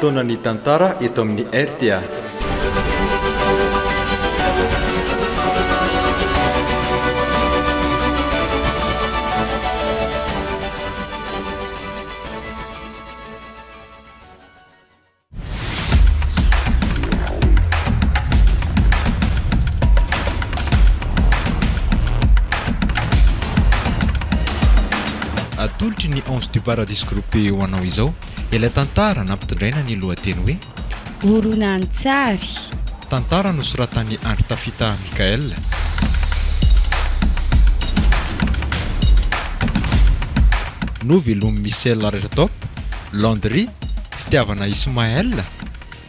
Fotoanan'ny tantara eto amin'ny rta. Atolotry ny Ange du Paradis Groupe ho anao izao ilay tantara nampitondraina ny lohateny hoe. Horonantsary. Tantara nosoratan'i Andry Tafita Michaël. Novelomin'i Michel Rertop, Landry, Fitiavana Ismaël,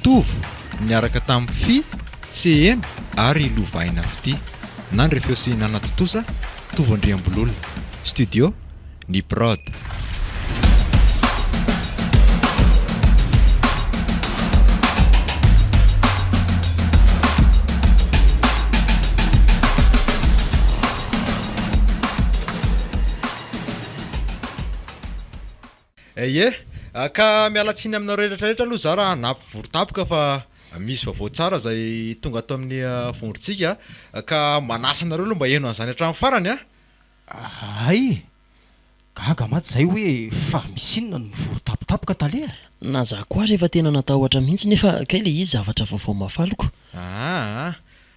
Tovo, niaraka tamin'i Fy, Seheno ary Lovaina Fitia. Nandre feo sy nanatontosa, Tovo Andriambololona. Studio, Ny Prod. Ie, ka miala tsiny aminareo rehetra rehetra aloha za raha nampivory tampoka fa misy vaovao tsara zay tonga ato amin'ny vondrontsika ka manasa anareo aloha mba heno an'izany hatramin'ny farany a! Hay! Gaga mantsy zay hoe fa misy inona no mivory tampotampoka tale a! Na za koa ary efa tena natahotra mihitsy nefa kay le izy zavatra vaovao mahafaliko. Aa!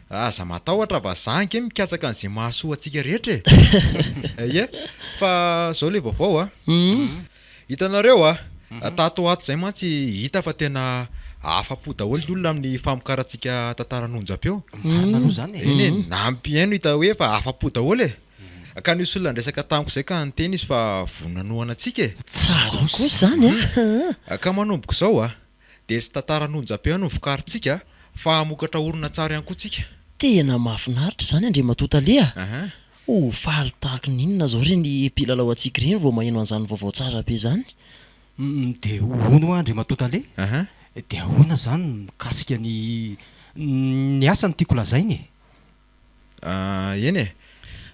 Aza matahotra fa za ange mikatsaka an'izay mahasoa antsika rehetra e! Ie, fa zao le vaovao a! Hitanareo a! Tato ho ato izay mantsy hita fa tena afa-po daholo ny olona amin'ny famokarantsika tantaran'onjam-peo. Marina aloha izany e! Eny e, na ny mpihaino hita hoe efa afa-po daholo e! Ka nisy olona niresaka tamiko izay ka niteny izy fa vonona hanohana antsika e! Tsara kosa izany a! Ka manomboka izao a! Dia tsy tantaran'onjam-peo no vokarintsika fa hamokatra horonantsary ihany koa tsika. Tena mahafinaritra izany Andriamatoa Tale a! Ho faly tahaka ny inona izao ireny mpilalao antsika ireny vao maheno an'izany vaovao tsara be izany. Dia hono hoa Andriamatoa Tale, dia ahoana izany ny mikasika ny ny asa no tiako lazaina e? Eny e!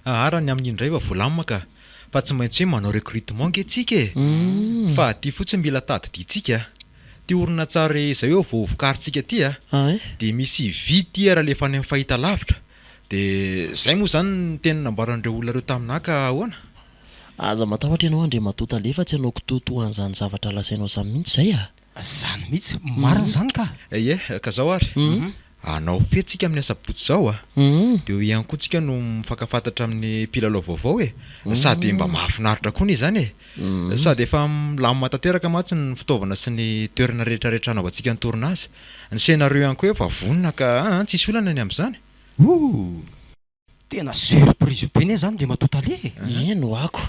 Aa raha ny amin'iny indray efa voalamina ka! Fa tsy maintsy hoe manao recrutement ange tsika e! Fa aty fotsiny mila tadidiantsika a! Ty horonantsary izay hoe vao vokarintsika ty a! Dia misy VTR alefa any amin'ny fahitalavitra Dia zay moa zany ny teny nambaran'ireo olona ireo taminà ka ahoana? Aza matahotra ianao Andriamatoa Tale fa tsy hanao kitoatoa an'izany zavatra lazainao izany mihitsy izay a! Zany mihitsy, marina izany ka! Ie, ka zao ary, hanao fety tsika amin'ny asabotsy izao a! Dia eo ihany koa tsika no mifankafantatra amin'ny mpilalao vaovao e! Sady mba mahafinaritra koa anie izany e! Sady efa milamina tanteraka mantsy ny fitaovana sy ny toerana rehetrarehetra hanaovantsika ny tournage. Ny scenario ihany koa efa vonona ka aa tsisy olana ny amin'izany. Ooh! Tena surprise be ne zany Andriamatoa Tale e! Eny ho'ako.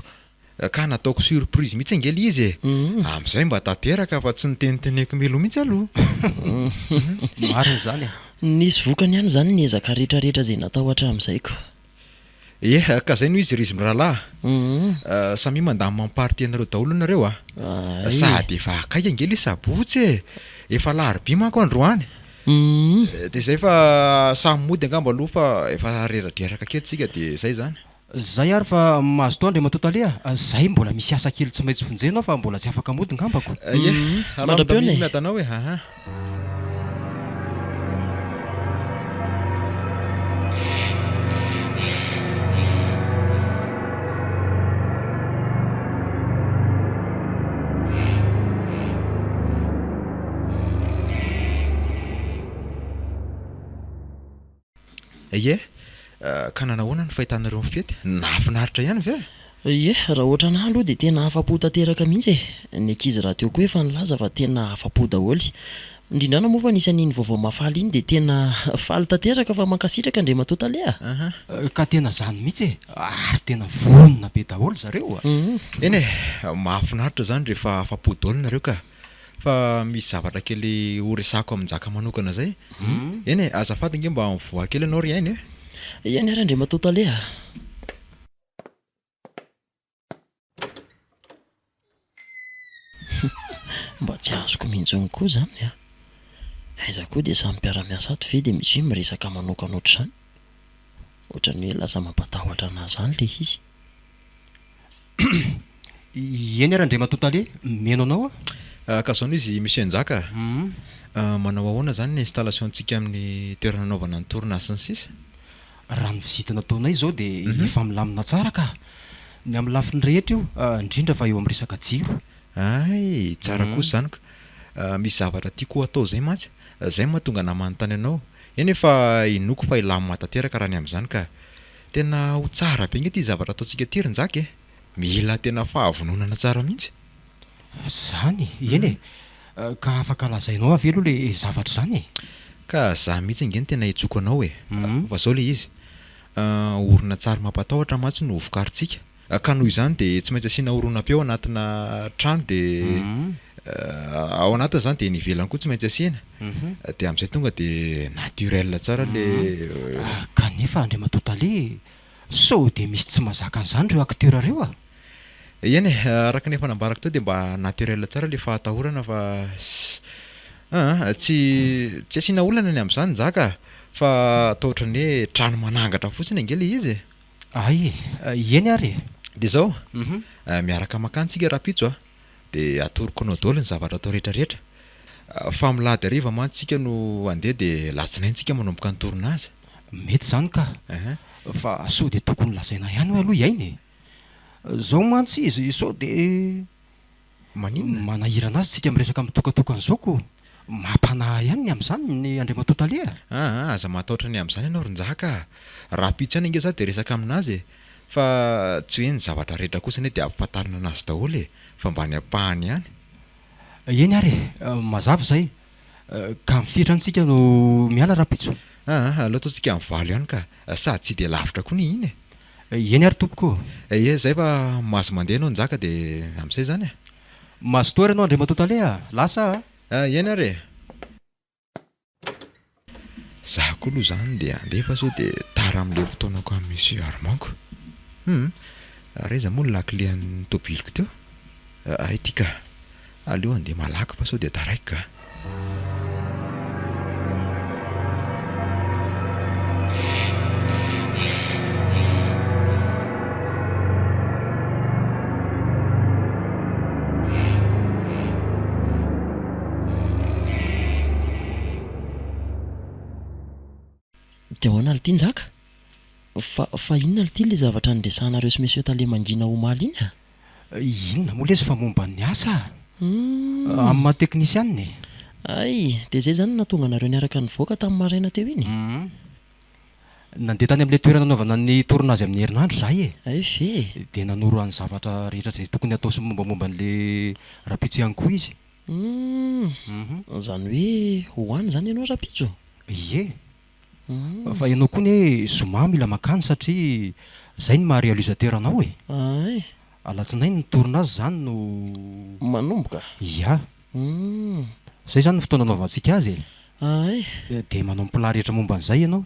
Ka nataoko surprise mihitsy ange le izy e! Amin'izay mba tanteraka fa tsy niteniteneko mialoha mihitsy aloha. Marina izany e! Nisy vokany ihany izany ny ezaka rehetrarehetra izay natao hatramin'izay ko. Ie, ka zay no izy ry izy mirahalahy a! Samia mandamina ny partie anareo daholo nareo a! Sady efa akaiky ange le sabotsy e! Efa alarobia manko androany! De zay fa samy mody angamba aloha fa efa reradreraka kely tsika de zay zany. Zay ary fa mazotoa Andriamatoa Tale a! Zay mbola misy asa kely tsy maintsy vonjena ao fa mbola tsy afaka mody ngambako. Ie, alaham-damino miadana ao e! Aha. Ie, ka nanahoana ny fahitanareo ny fety? Nahafinaritra ihany ve? Ie, raha ohatran'ahy aloha dia tena afa-po tanteraka mihitsy e! Ny ankizy rahateo koa efa nilaza fa tena afa-po daholo. Indrindrana moa fa nisy an'iny vaovao mahafaly iny dia tena faly tanteraka fa mankasitraka Andriamatoa Tale a! Ka tena izany mihitsy e! Ary tena vonona be daholo zareo a! Eny e! Mahafinaritra izany rehefa afa-po daholo nareo ka! Fa misy zavatra kely ho resahako amin'i Njaka manokana izay. Eny e, azafady ange mba mivoaha kely ianao ry Aina e. Eny ary Andriamatoa Tale a. Mba tsy azoko mihitsiny koa izany a. Aiza koa dia samy mpiara-miasa ato ve dia misy hoe miresaka manokana ohatr'izany? Ohatran'ny hoe lasa mampatahotra an'ahy izany ilay izy. Eny ary Andriamatoa Tale, mino anao aho. Ka zao no izy Monsieur Njaka a! Manao ahoana zany ny installation-tsika amin'ny toerana anaovana ny tournage sy ny sisa? Raha ny visite nataonay izao dia efa milamina tsara ka! Ny amin'ny lafiny rehetra io, indrindra fa eo amin'ny resaka jiro. Hay! Tsara kosa izany ka! Misy zavatra tiako ho atao izay mantsy, izay no mahatonga anah manontany anao. Eny e fa inoako fa hilamina tanteraka raha ny amin'izany ka! Tena ho tsara be nge ity zavatra ataontsika ity ry Njaka e! Mila tena fahavononana tsara mihitsy. Zany e! Eny e! Ka afaka lazainao aho ve aloha le zavatra izany e? Ka za mihitsy ange no tena hitsoko anao e! Fa zao le izy, horonantsary mampatahotra mantsy no hovokarintsika, ka noho izany dia tsy maintsy asiana horonam-peo anatina trano dia ao anatiny izany dia ny ivelany koa tsy maintsy asiana, dia amin'izay tonga dia naturel tsara le. Kanefa Andriamatoa Tale, Sao dia misy tsy mazaka an'izany ireo acteurs ireo a! Eny e, araka ny efa nambarako teo dia mba naturel tsara ilay fahatahorana fa aa tsy tsy asiana olana ny amin'izany Njaka a! Fa atao ohatran'ny hoe trano manangatra fotsiny ange ilay izy e! Hay e! Eny ary e! Dia izao, miaraka mankany tsika rahampitso a! Dia atoroko anao daholo ny zavatra atao rehetra rehetra. Fa amin'ny lahady hariva mantsy tsika no handeha dia alatsinainy tsika manomboka ny tournage. Mety izany ka. Fa sao dia tokony lazaina ihany hoe aloha i Aina e. Zao mantsy izy sao dia. Maninona? Manahirana azy tsika miresaka mitokatokana izao ko. Mampanahy ihany ny amin'izany ny Andriamatoa Tale a. Aa, aza matahotra ny amin'izany ianao ry Njaka a. Rahampitso ihany ange za dia resaka aminazy e. Fa tsy hoe ny zavatra rehetra kosa anie dia ampifantarina anazy daholo e, fa mba ny ampahany ihany. Eny ary e, mazava izay. Ka amin'ny firy any tsika no miala rahampitso? Aa, aleo ataontsika amin'ny valo ihany ka, sady tsy dia lavitra koa anie iny e. Eny ary tompoko ô. Ie, izay fa mahazo mandeha ianao Njaka dia amin'izay izany e. Mazotoa ary ianao Andriamatoa Tale a! Lasa a! Ah, eny ary e! Za koa aloha izany dia handeha fa sao dia tara amin'ilay fotoanako amin'i Monsieur Armand ko. Hum, ary aiza moa ny lakile an'ny tobiliko teo? Hay ity ka! Aleo handeha malaky fa sao dia taraiky ka! Dia ahoana lty Njaka? Fa fa inona lty ilay zavatra niresahanareo sy Monsieur Tale mangina omaly iny a? Inona moa lesy fa momba ny asa a! Amin'ny maha teknisianina e! Hay! Dia izay izany no nahatonga anareo niaraka nivoaka tamin'ny maraina teo iny? Nandeha tany amin'ilay toerana nanaovana ny tournage amin'ny herinandro izahay e! Hay ve e! Dia nanoro ahy ny zavatra rehetra izay tokony hatao sy ny mombamomba an'ilay rahampitso ihany koa izy. Humm! Izany hoe ho any izany ianao rahampitso? Ie! Fa ianao koa anie zoma mila mankany satria izay no maha réalisateur anao e! Ay! Alatsinainy ny tournage izany no. Manomboka? Ia! Humm! Izay izany ny fotoana anaovantsika azy e! Ay! Dia manao ny plan rehetra momba an'izay ianao.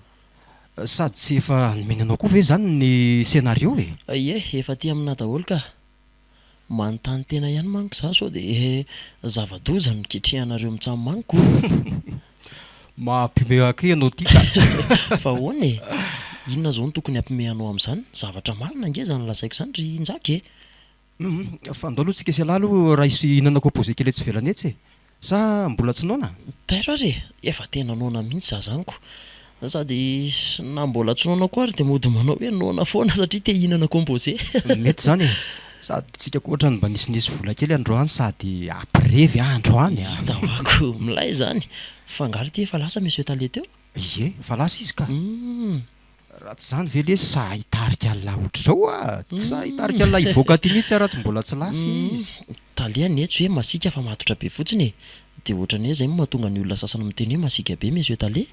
Sady tsy efa nomeny anao koa ve izany ny scénario e? Ie, efa aty aminà daholo ka! Manontany tena ihany manko za sao de zava-doza no ketrehanareo mitsam manko. Mampiomehy ahy kay ianao ty ka. Fa ahoana e? Inona zao no tokony hampiomehy anao amin'izany? Zavatra marina ange izany lazaiko izany ry Njaka e! Hum, fa ndao aloha tsika sy ialahy aloha raha hisy hihinana composé kely etsy ivelany etsy e! Sa mbola tsy noana? Tairo ary e! Efa tena noana mihitsy za zany ko! Sady na mbola tsy noana koa ary dia mody manao hoe noana foana satria te hihinana composé. Mety izany e! Sady tsika koa ohatran'ny mba nisinisy vola kely androany sady ampirevy aho androany a! Hita ho'ako! Milay izany! Fa angaha ity efa lasa Monsieur Tale teo? Ie, efa lasa izy ka! Raha tsy izany ve lesy sahy hitarika an'lah ohatr'izao ah! Tsy sahy hitarika an'lah hivoaka aty mihitsy aho raha tsy mbola tsy lasa izy. Tale anie tsy hoe masiaka fa matotra be fotsiny e! Dia ohatran'ny hoe izay no mahatonga ny olona sasany miteny hoe masiaka be Monsieur Tale.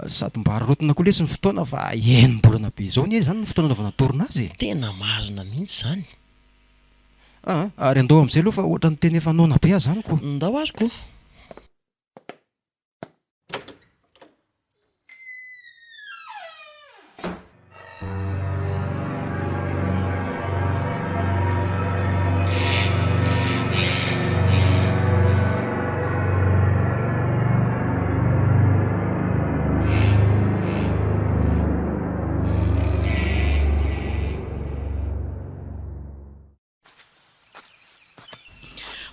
Sady mba araraotina koa lesy ny fotoana fa enim-bolana be izao anie izany ny fotoana anaovana tournage e! Tena marina mihitsy izany. Ah! Ary andao amin'izay aloha fa ohatran'ny tena efa noana be aho izany ko! Ndao ary ko!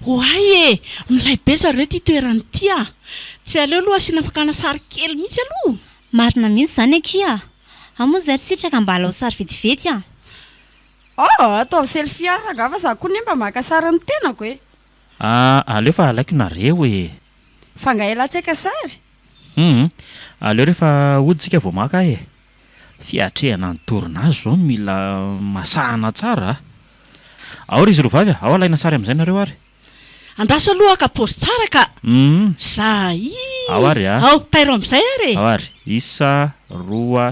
Oay e! Milay be zareo ity toerana ity a! Tsy aleo aloha asiana fakana sary kely mihitsy aloha? Marina mihitsy izany akia a! Ao moa izay ry Sitraka mba alao sary vetivety a! Oh! Ataovy selfie ary rangaha fa za koa ne mba maka sary ny tenako e! Ah, aleo fa alaiko nareo e! Fa nga elah tsy haka sary? Hum, aleo rehefa hody tsika vao maka e! Fiatrehana ny tournage zao no mila masahana tsara a! Ao ry izy roa vavy a! Ao alaina sary amin'izay nareo ary! Andraso aloha haka paozy tsara ka! Hum! Zay! Ao ary a! Ao, tairo amin'izay ary e! Ao ary, isa, roa,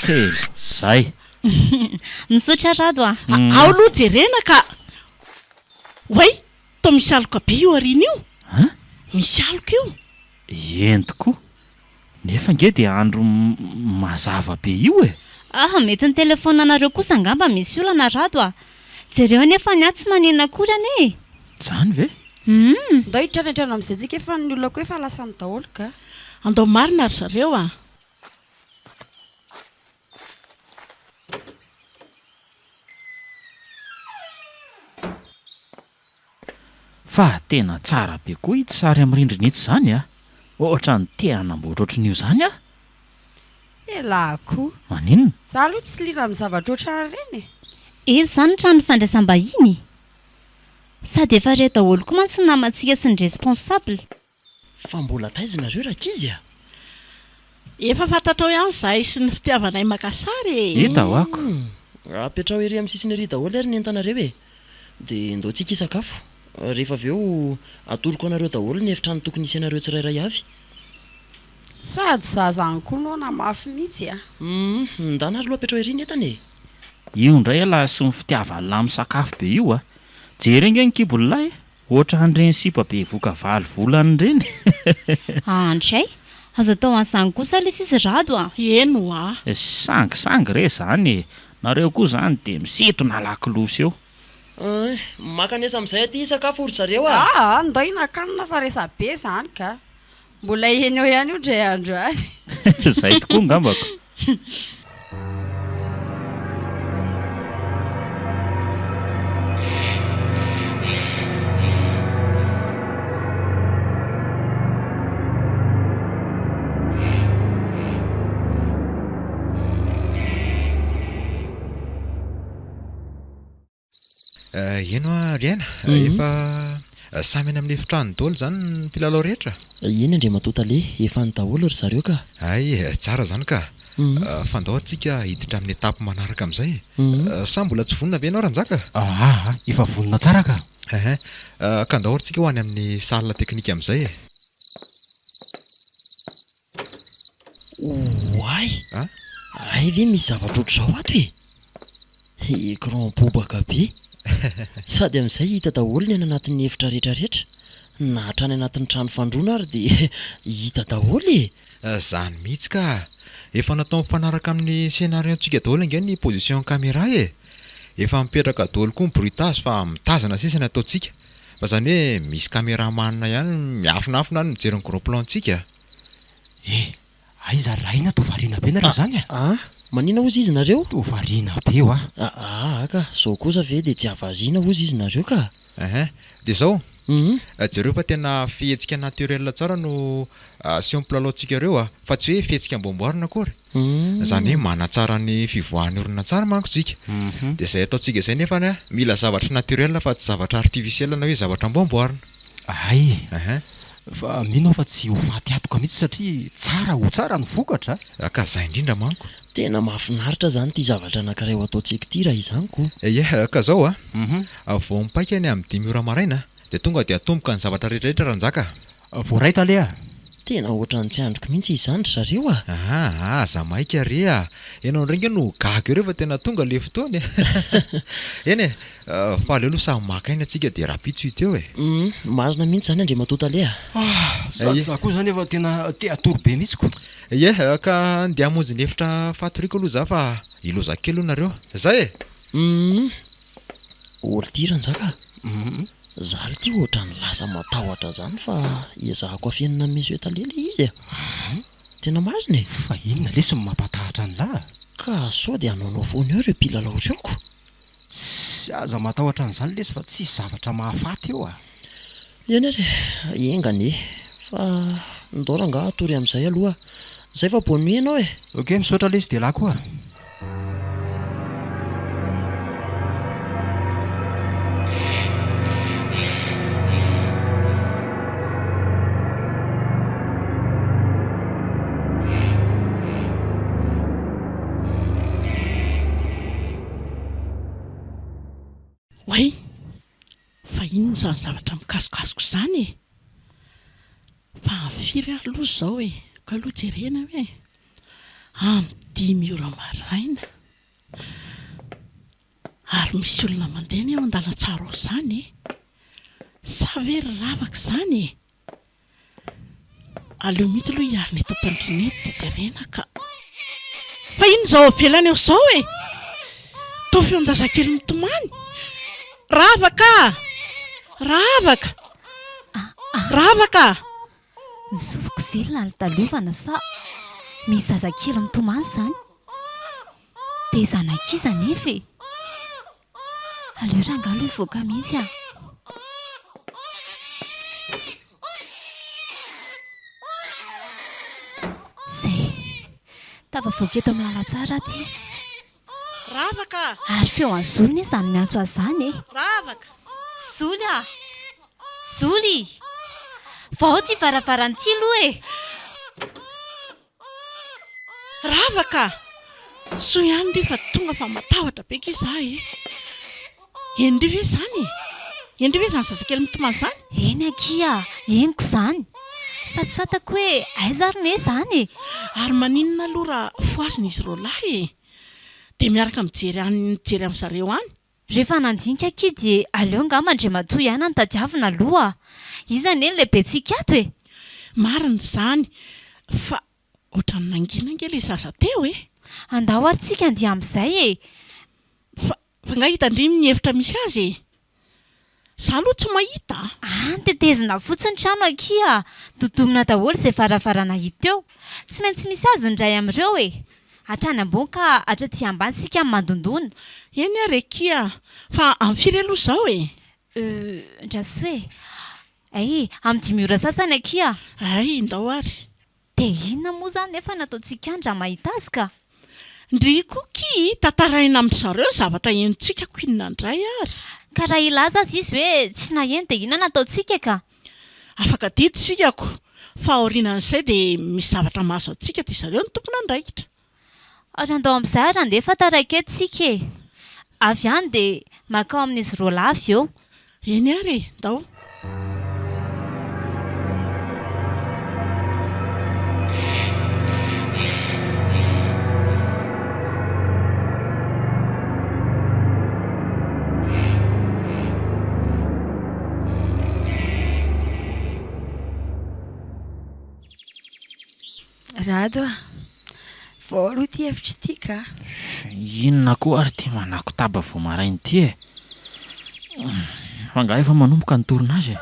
telo, zay! Misaotra Rado a! Ao aloha jerena ka! Oay! Toa misy aloka be io aoriana io! Hein? Misy aloka io! Eny tokoa! Nefa ange dia andro mazava be io e! Ah, mety ny telefaonanareo kosa angamba misy olana Rado a! Jereo anie fa ny ahy tsy maninona akory anie e! Izany ve? Humm! Ndao hiditra any an-trano amin'izay tsika fa ny olona koa efa lasany daholo ka! Andao marina ry zareo a! Fa tena tsara be koa itsy sary amin'ny rindrina itsy izany a! Ohatran'ny te hanamboatra ohatran'io izany aho! Elah koa. Maninona? Za aloha tsy liana amin'ny zavatra ohatran'ireny e! Eto izany ny trano fandraisam-bahiny? Sady efa re daholo koa mantsy ny namantsika sy ny responsable. Fa mbola taiza nareo rankizy a? Efa fantatrao ihany izahay sy ny fitiavanay maka sary e! Hita ho'ako. Apetraho ery amin'ny sisiny ery daholo ary ny entanareo e! Dia ndao tsika hisakafo. Rehefa avy eo atoroko anareo daholo ny efitrano tokony hisy anareo tsirairay avy. Sady za zany koa noana mafy mihitsy a! Humm, ndana ary aloha apetraho ery ny entana e! Io indray ialahy sy ny fitiavan'lah misakafo be io a! Jereo ange ny kibon'lah e! Ohatran'ireny sipa bevoka valo volana ireny. Andray, azo atao an'izany kosa lesy izy Rado a! Eny hoa. Sangisangy re zany e! Nareo koa zany de misintona lakolosy eo. Ein, mankanesa amin'izay aty hisakafo ry zareo a! Aa, ndao hihinan-kanina fa resa-be izany ka! Mbola eny eo ihany io ndray andro any. Zay tokoa angambako. Eny hoa ry Aina, efa samy any amin'ny efitrano daholo izany ny mpilalao rehetra? Eny Andriamatoa Tale, efa any daholo ry zareo ka. Hay, tsara izany ka. Fa ndao ary tsika hiditra amin'ny étape manaraka amin'izay e. Sa mbola tsy vonona ve ianao Ranjaka? Aa, efa vonona tsara ka. Ehe, ka ndao ary tsika ho any amin'ny salle technique amin'izay e. Oay! A? Hay ve misy zavatra ohatr'izao ato e? Écran bobaka be. Sady amin'izay hita daholo ny any anatin'ny efitra rehetrarehetra, na hatrany anatin'ny trano fandroana ary dia hita daholo e! Zany mihitsy ka! Efa natao mifanaraka amin'ny scénario-ntsika daholo ange ny position caméra e! Efa mipetraka daholo koa ny bruitage fa mitazana sisa ny ataontsika. Fa zany hoe misy cameraman ihany miafinafina any mijery ny gros plan ntsika. Eh! Aiza ry Raina toa variana be nareo zany a! Ah! Manina ozy izy nareo? Toa variana be hoa! Aa ka! Zao kosa ve de tsy havariana ozy izy nareo ka! Ehe! De zao, jereo fa tena fihetsika naturel tsara no asehon'ny mpilalaontsika ireo a! Fa tsy hoe fihetsika amboamboarina akory. Izany hoe manatsara ny fivoahan'ny horonantsary manko tsika. Dia izay ataontsika izay nefany a, mila zavatra naturel fa tsy zavatra artificiel na hoe zavatra amboamboarina. Hay e! Fa mino aho fa tsy ho faty atoka mihitsy satria tsara ho tsara ny vokatra a! Ka izay indrindra manko. Tena mahafinaritra izany ity zavatra anankiray ho ataontsika ity raha izany ko. Ie, ka izao a, vao mipaika ny amin'ny dimy ora maraina Dia tonga dia atomboka ny zavatra rehetra rehetra Ranjaka a! Voaray tale a! Tena ohatran'ny tsy andriko mihitsy izany ry zareo a! Aa aza maika re a! Ianao indray ange no gaga eo rehefa tena tonga le fotoana e! Eny e! Fa aleo aloha samy maka aina tsika dia rahampitso hita eo e! Humm, marina mihitsy izany Andriamatoa Tale a! Ah! Sady za koa izany efa tena te hatory be mihitsy ko! Ie, ka andeha hamonjy ny efitra fatoriako aloha za fa hiloza kely hono nareo. Zay e! Humm! Ol ty ranjaka a! Za lty ohatran'ny lasa matahotra zany fa ezahako afenina amin'i Monsieur Tale le izy e! Tena marina e! Fa inona lesy no mampatahotra an'lah? Ka sao dia hanaonao foana eo ireo mpilalao ireo ko! Ssy aza matahotra an'izany lesy fa tsisy zavatra mahafaty eo a! Eny ary e, enga anie. Fa ndao rangaha hatory amin'izay aloha. Zay fa bonne nuit ianao e! Ok, misaotra lesy dia lahy koa. Oay! Fa inona izany zavatra mikasokasoka izany e? Fa amin'ny firy ary aloha izao e? Ka aloha jerena hoe e! Amin'ny dimy ora maraina. Ary misy olona mandeha anie ao an-dalantsara ao izany e! Sa ve ry ravaka izany e? Aleo mihitsy aloha hiarina eto am-pandriana eto dia jerena ka. Fa inona izao avelany eo izao e? Toa feon-jazakely mitomany. Ravaka a! Ravaka! Ravaka a! Ny sofiko velona alodalovana sa misy zazakely mitomany izany? Dia zanak'iza anefa e? Aleo rangahy aloha hivoaka mihitsy a! Izay. Tafavoaka eto amin'ny lalantsara aho ity. Ravaka a! Ary feo an'i Zoly anie izany miantso azy izany e! Ravaka! Zoly a! Zoly! Vao ity varavarana ity aloha e! Ravaka a! Soa ihany ndry fa tonga fa matahotra be ki za e! Eny ndry ve izany e? Eny ndry ve izany zazakely mitomany izany? Eny akia, henoko izany. Fa tsy fantako hoe aiza ary ne izany e! Ary maninona aloha raha fohazina izy roalahy e? Dia miaraka mijery any mijery amin-dry zareo any? Rehefa nandinika akia dia aleo angamba Andriamatoa ihany no tadiavina aloha a! Iza anie no lehibentsika ato e! Marina izany fa ohatran'ny nangina ange ilay zaza teo e! Andao ary tsika handeha amin'izay e! Fa fa nga hitan-dry ny efitra misy azy e! Za aloha tsy mahita a! Any tetezina fotsiny trano akia a! Dodomina daholo izay varavarana hita eo! Tsy maintsy misy azy ny iray amin'ireo e! Hatrany ambony ka hatraty ambany isika no mandondona. Eny ary akia a! Fa amin'ny firy aloha izao e? Euh, Ndrasoa e! Ay, amin'ny dimy ora sasany akia. Ay, ndao ary. Dia inona moa izany nefa no ataontsika any raha mahita azy ka? Ndry koa ki, tantaraina amin-dry zareo ny zavatra henontsika ko inona indray ary? Ka raha hilaza aza izy hoe tsy naheno dia inona no ataontsika ka? Afaka adidy isika ko, fa aorianan'izay dia misy zavatra mahazo antsika dia zareo no tompon'andraikitra. Ary andao amin'izay ary andeha fa taraiky eto isika e! Avy any dia mankao amin'izy roalahy avy eo. Eny ary e, ndao. Rado a! Vao aloha ity hevitra ity ka! Inona koa ary ity manakotaba vao maraina ity e? Fa angaha efa manomboka ny tournage e?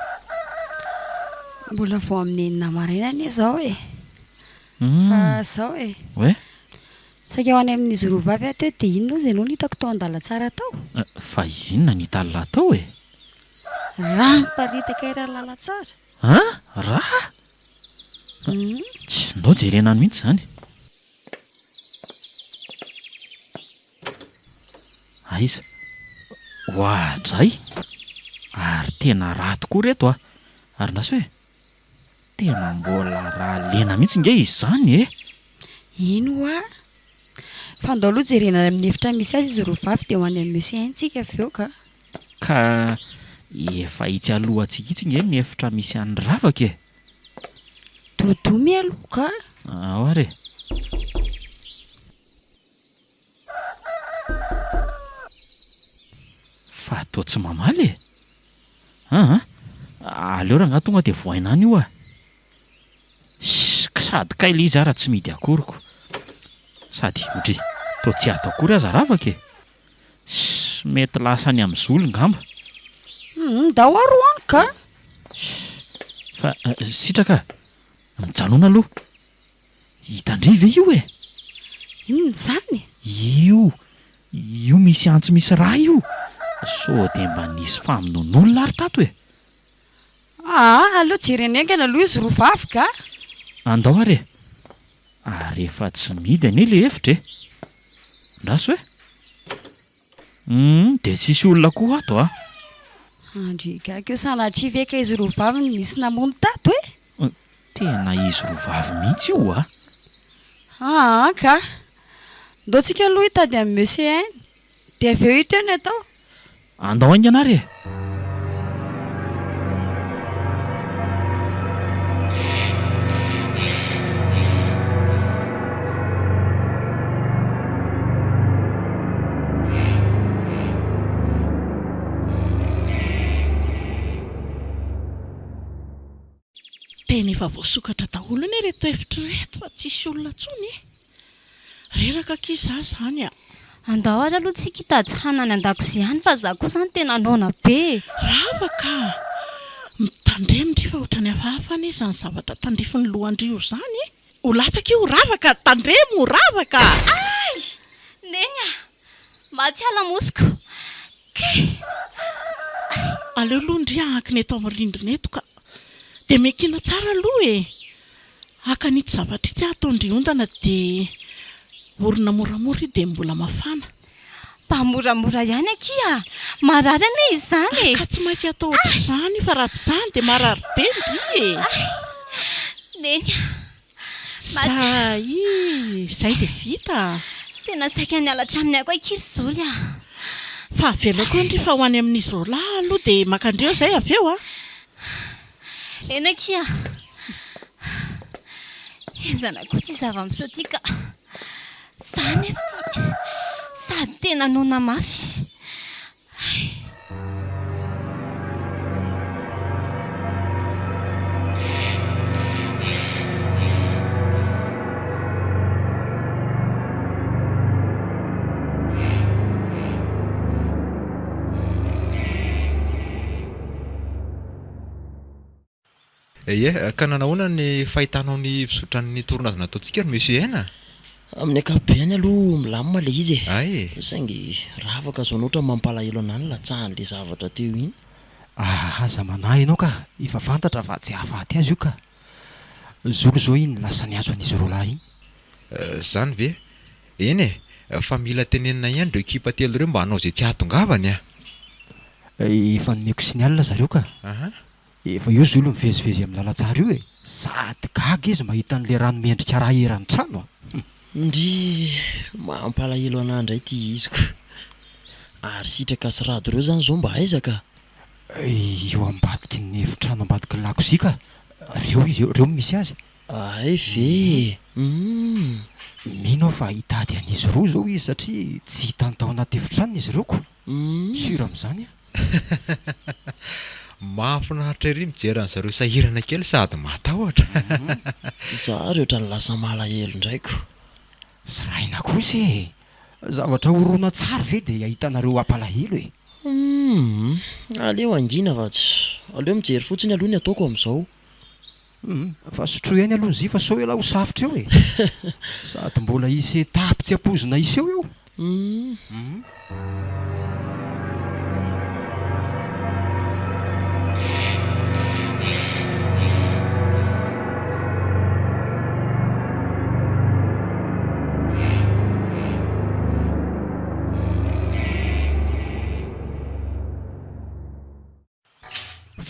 Mbola vao amin'ny enina maraina anie izao e! Fa izao e! Hoe? Saika ho any amin'izy roa vavy aho teo dia inona ozy ianao no hitako tao an-dalantsara tao? Fa inona no hitan'lah tao e? Rà miparitaka eran'ny lalantsara. An? Rà? Tsia, ndao jerena any mihitsy izany. Aiza? Oadray! Ary tena rà tokoa reto a! Ary ndraso e! Tena mbola rà lena mihitsy nge izy izany e! Ino hoa? Fa andao aloha jerena any amin'ny efitra misy azy izy roa vavy dia ho any amin'ny Monsieur Haine tsika avy eo ka. Ka efa itsy alohantsika itsy nge ny efitra misy an'i Ravaka e! Dodomy aloha ka. Ao ary e! Fa toa tsy mamaly e! Aa! Aleo rangahy tonga dia vohaina any io a! Sady kay le izy ara tsy mihidy akory ko! Sady ohatry toa tsy ato akory aza ravaka e! Mety lasa any amin'ny zoly ngamba. Humm ndao ary ho any ka! Fa sitraka a! Mijanona aloha! Hitan-dry ve io e? Inona izany? Io, io misy antsy misy rà io! Sao dia mba nisy famonoan'olona ary tato e? Aa, aleo jerena haingana aloha izy roa vavy ka! Andao ary e! Ary efa tsy mihidy anie le efitra e! Andraso e! Humm, dia tsisy olona koa ato a! Andry gaga eo, sanatria ve ka izy roa vavy no nisy namono tato e? Tena izy roa vavy mihitsy io a! Aa ka! Ndao tsika aloha hitady an'i Monsieur Aina, dia avy eo hita eo ny atao. Andao haingana ary e! Tena efa voasokatra daholo anie ireto efitra ireto fa tsisy olona intsony e! Reraka akia za zany a! Andao ary aloha tsika hitady hanina any an-dakozia any fa za koa zany tena noana be e! Rava ka! Mitandremo ndry fa ohatran'ny hafahafa anie izany zavatra tandrifin'ny lohan-dry io izany e! Ho latsaka io Rava ka! Tandremo Rava ka! Ay! Neny a! Maty aho lamosiko! Kay! Ay! Aleo aloha ndry ahankina eto amin'ny rindrina eto ka! Dia miankina tsara aloha e! Haka an'itsy zavatra itsy aho ataon-dry ondana dia orona moramora io dia mbola mafana. Mba moramora ihany akia a! Marary anie izany e! Ka tsy maintsy atao ohatr'izany io fa raha tsy izany dia marary be ndry e! Ay! Neny a! Maty a! Zay! Izay dia vita! Tena saika niala hatramin'ny aiko akia ry Zoly a! Fa avelako eo ndry fa ho any amin'izy roalahy aloha dia maka an-dreo izay avy eo a! Eny akia! Henjana koa ity zava-miseho ity ka! Za nefa ity sady tena noana mafy. Hay. Ie, ka nanahoana ny fahitanao ny fizotran'ny tournage nataontsika ry Monsieur Aina? Amin'ny ankapobeny aloha milamina ilay izy e. Hay e! Saingy ravaka zao ny ohatran'ny mampalahelo anah ny latsahan'ilay zavatra teo iny. Aza manahy ianao ka, efa fantatra fa tsy hahafaty azy io ka. Zoro izao iny lasa nihazo an'izy roalahy iny. Zany ve? Eny e, fa mila tenenina ihany ireo ekipa telo ireo mba hanao izay tsy hahatongavany a! Efa nomeko signal zareo ka. Aha. Efa io Zolo mivezivezy amin'ny lalantsara io e! Sady gaga izy mahita an'ilay rano miendrika rà eran'ny trano a! Ndrii, mampalahelo anah indray ity izy ko. Ary Sitraka sy Rado ireo izany izao mba aiza ka? Eo ambadiky ny efitrano ambadiky ny lakozia ka! Reo izy eo, reo no misy azy. Hay ve e! Humm. Mino aho fa hitady an'izy roa izao izy satria tsy hitany tao anaty efitranony izy ireo ko! Sûr amin'izany aho. Mahafinaritra ery mijery an'zareo sahirana kely sady matahotra. Za ary ohatran'ny lasa malahelo indray ko. Zaraina kosa e! Zavatra horonantsary ve dia ahitanareo hampalahelo e! Humm. Aleo hangina fa tsy. Aleo mijery fotsiny aloha ny ataoko amin'izao. Humm. Fa sotroy ihany aloha ny zy fa sao ialahy ho safotra eo e! Sady mbola hisy étape tsy ampoizina hiseho eo. Humm.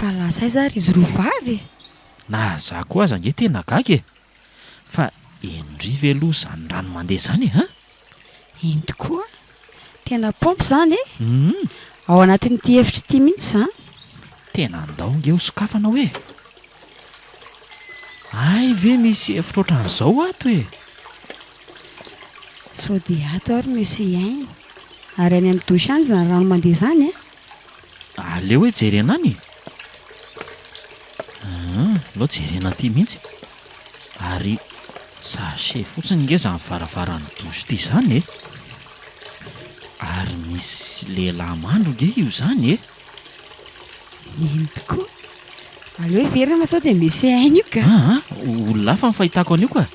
Fa lasa aiza ary izy roa vavy e? Na za koa aza ange tena gaga e! Fa henon'dry ve aloha izany rano mandeha izany e? An? Eny tokoa! Tena paompy izany e! Hum! Ao anatin'ity efitra ity mihitsy izany. Tena andao ange ho sokafana hoe! Hay ve misy efitra ohatran'izao ato e! Sao dia ato ary Monsieur Aina? Ary any amin'ny douche any izany rano mandeha izany e? Aleo hoe jerena any e! Aa, aleo jerena aty mihitsy. Ary sachet fotsiny nge izany varavaran'ny douche ity izany e! Ary misy lehilahy mandro nge io izany e! Eny tokoa. Aleo heverina fa sao dia Monsieur Aina io ka. Aa, olona hafa ny fahitako an'io ka!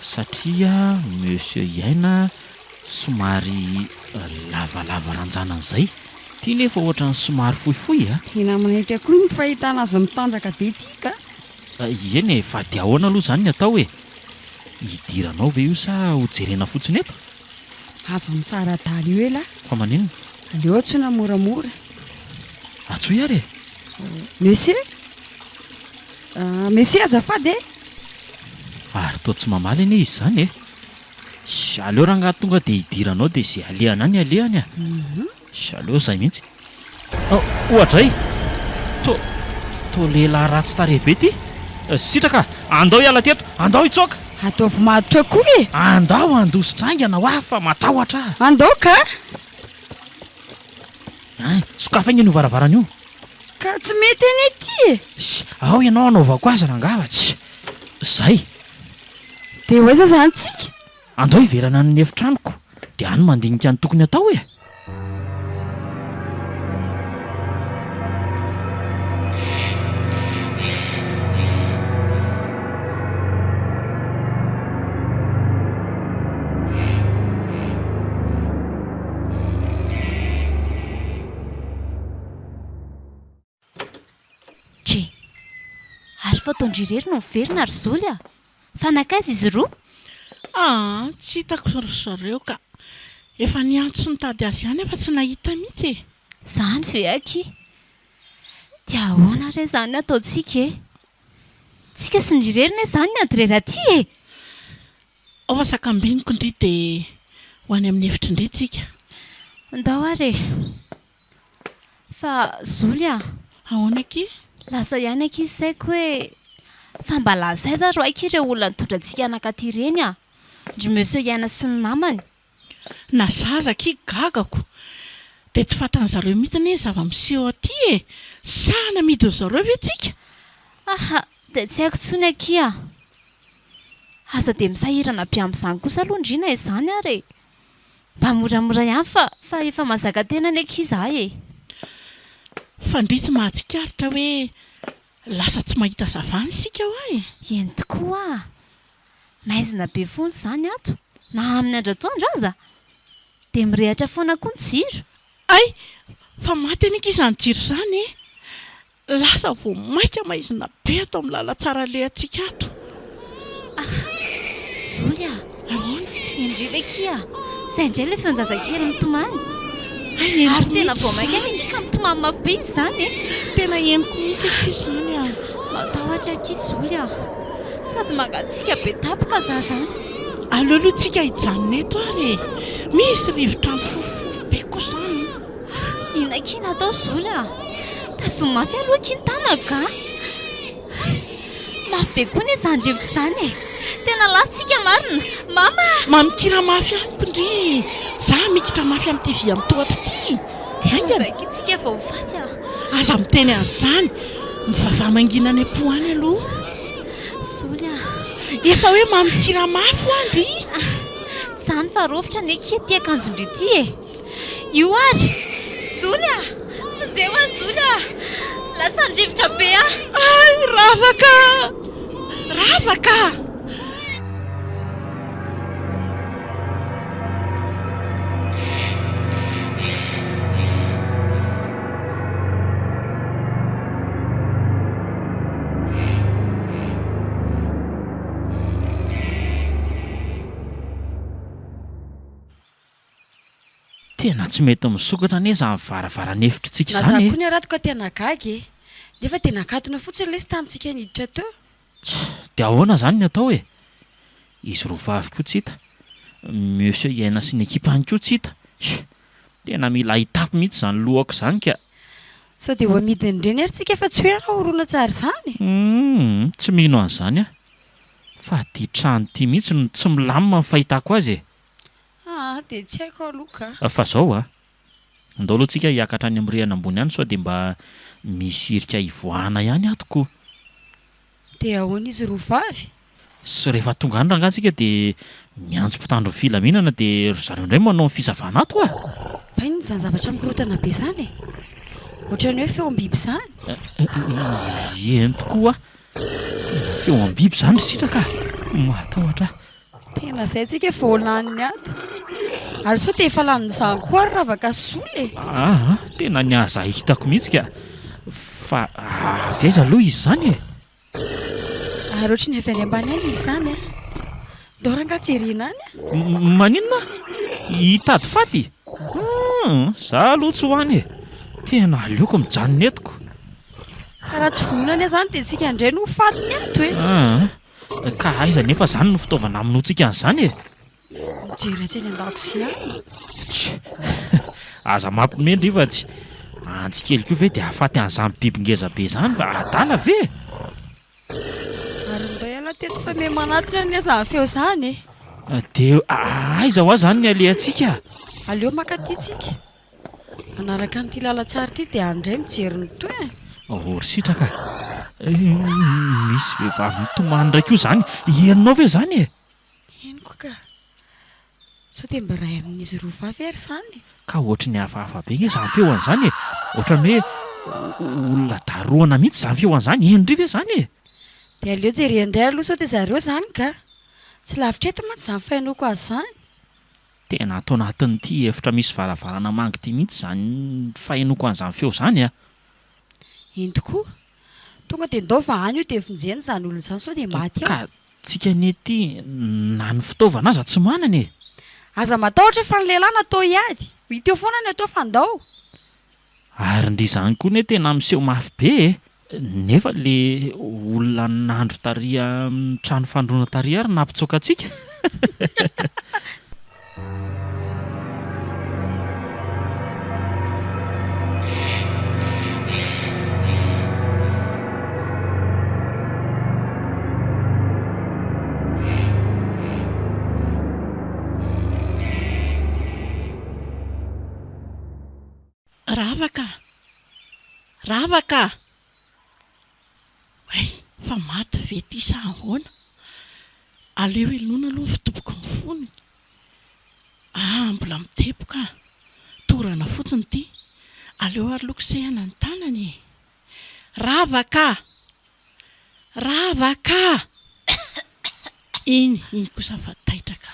Satria Monsieur Aina somary lavalava ranjanana izay. Ity nefa ohatran'ny somary fohifohy a! Tena manaitra koa ny fahitana azy mitanjaka be ity ka! Eny e, fa dia ahoana aloha izany ny atao e? Hidiranao ve io sa ho jerena fotsiny eto? Aza misara-dala eo elah. Fa maninona? Aleo antsoina moramora. Antsoy ary e! Monsieur? Monsieur azafady e! Ary toa tsy mamaly anie izy izany e! Aleo rangahy tonga dia hidiranao dia izay alehany any alehany a! Aleo izay mihitsy. Oadray! Toa, toa lehilahy ratsy tarehy be ity! Sitraka! Andao hiala teto! Andao hitsoaka! Ataovy matotra koa e! Andao handositra haingana hoa fa matahotra aho! Andao ka! Ein, sokafy haingana io varavarana io! Ka tsy mety anie ity e! Ss, ao ianao hanaovako azy rangaha fa tsy. Zay! Dia ho aiza izany tsika? Andao hiverana any amin'ny efitranoko dia any mandinika ny tokony hatao e! Dry. Ary fa ataon-dry irery no miverina ry Zoly a! Fa nankaiza izy roa? Aa, tsy hitako ry zareo ka. Efa niantso sy nitady azy ihany aho fa tsy nahita mihitsy e! Izany ve akia? Dia ahoana re izany no ataontsika e? Tsika sy ndry irery ne izany miady irery aty e! Ao fa sakambiniko ndry dia ho any amin'ny efitry ndry tsika. Ndao ary e! Fa Zoly a! Ahoana akia? Lasa ihany akia saiko hoe fa mba lasa aiza ro akia ireo olona nitondra antsika nankaty ireny a! Ndry Monsieur Iaina sy ny namany. Na zaza akia gagako dia tsy fantan'zareo mihitsy anie ny zava-miseho aty e! Sa namidin'zareo ve tsika? Aha! Dia tsy haiko intsony akia a! Aza dia misahirana be amin'izany kosa aloha ndry na izany ary e! Mba moramora ihany fa fa efa mahazaka tena anie akia za e! Fa ndry tsy mahatsikaritra hoe lasa tsy mahita zavana isika hoa e! Eny tokoa a! Maizina be foana izany ato na amin'ny andro atoandro aza! Dia mirehatra foana koa ny jiro! Hay! Fa maty anie akia izany jiro izany e! Lasa vao maika maizina be ato amin'ny lalantsara alehantsika ato. Aha! Zoly a! Ahoana? Endrey ve kia? Izay indray ilay feon-jazakely mitomany. Hay henoko Ary tena mihitsy vao maika izany. anie ka mitomany mafy be izy izany e! Tena henoko mihitsy akia izany a! Matahotra akia Zoly a! Sady mangatsiaka be tampoka za izany. Aleo aloha tsika hijanona eto ary e! Misy rivotra mifofofofo be koa izany. Inona akia no atao Zoly a! Tazomy mafy aloha akia ny tanako a! Hay! Mafy be koa anie izany rivotra izany e! Tena lasa tsika marina! Mama a! Mamikira mafy amiko ndry! Za mikitra mafy amin'ity vy amin'ny tohatra ity! Tena Haingana! izay akia tsika vao ho faty a! Aza miteny an'izany! Mivavaha mangina any am-po any aloha! Zoly a! Efa hoe mamikira mafy hoa ndry! Tsy izany fa rovitra anie akia ity akanjon-dry ity e! Io ary! Zoly a! Vonjeo aho Zoly a! Lasan-drivotra be aho! Hay! Ravaka! Ravaka! Tena tsy mety misokatra anie izany varavaran'efitritsika Na za izany e! koa ny arato ka tena gaga e! Nefa dia nakatona fotsiny lesy tamintsika niditra teo. Dia ahoana izany ny atao e? Izy roavavy koa tsy hita, Monsieur Iaina sy ny ekipany koa tsy hita. Tena mila hitapy mihitsy izany lohako izany ka! Sao dia ho amidin'ireny ary tsika fa tsy hoe hanao horonantsary izany e! Humm, tsy mino an'izany aho. Fa ity trano ity mihitsy no tsy milamina ny fahitako azy e! Aa dia tsy haiko aloha ka. Fa zao a! Andao aloha tsika hiakatra any amin'ny rihana ambony any sao dia mba misy hirika hivoahana ihany ato ko! Dia ahoana izy roa vavy? Sy rehefa tonga any rangahy tsika dia miantso mpitandro ny filaminana dia ry zareo indray manao ny fisavana ato a! Fa inona izany zavatra mikorontana be izany e? Ohatran'ny hoe feom-biby izany? Eny tokoa a! Tena feom-biby izany ry sitraka a! Mahatahotra ahy. Tena zay tsika vao laniny ato. Ary sao dia efa lanin'izany koa ary ravaka sy sola e? Aa, tena ny aza hitako mihitsy ka. Fa avy aiza aloha izy izany e? Ary ohatry ny avy any ambany any izy izany a. Ndao rangaha jerena any a. Maninona? Hitady faty? Hum, za aloha tsy ho any e. Tena aleoko mijanona eto ko. Ka raha tsy vonona anie izany dia tsika indray no ho fatiny ato e. Aa, Ka aiza anefa izany no fitaovana hamonoantsika an'izany e? Mijery atsy any an-dakozia any. Tsia, aza mampiomehy ndry fa tsy antsy kely koa ve dia hahafaty an'izany biby ngeza be izany fa adala ve e? Ary ndao ialahy teto fa miha manatona anie izany feo izany e. Dia aiza hoa izany ny alehantsika? Aleo maka aty tsika. Manaraka an'ity lalantsara ity dia any indray mijery ny tohiny. Oh ry sitraka a! Misy vehivavy mitomany indray koa izany, henonao ve izany e? Henoko ka! Sao dia mba iray amin'izy roa vavy ary izany e? Ka ohatry ny hafahafa be nge izany feony izany e! Ohatran'ny hoe olona darohana mihitsy izany feony izany, henondry ve izany e? Dia aleo jerena indray aloha sao dia zareo izany ka! Tsy lavitra eto mantsy izany fahenoako azy izany. Tena ato anatin'ity efitra misy varavarana manga ity mihitsy izany fahenoako an'izany feo izany a! Eny tokoa. Tonga dia ndao vahana io dia vonjena izany olona izany sao dia maty ao. Ka tsika anie ity na ny fitaovana aza tsy manana e! Aza matahotra fa ny lehilahy natao hiady. Ho hita eo foana ny atao fa ndao. Ary ndry izany koa anie tena miseho mafy be e! Nefa le olona nandro tary amin'ny trano fandroana tary ary nampitsoaka antsika. Ravaka a! Ravaka a! Hay, fa maty ve ity sa ahoana? Aleo heloina aloha ny fitoboky ny fony. Ah, mbola mitepoka ah! Torana fotsiny ity. Aleo ary aloha kosehina ny tanany e! Ravaka a! Ravaka a! Iny, iny kosa fa taitra ka!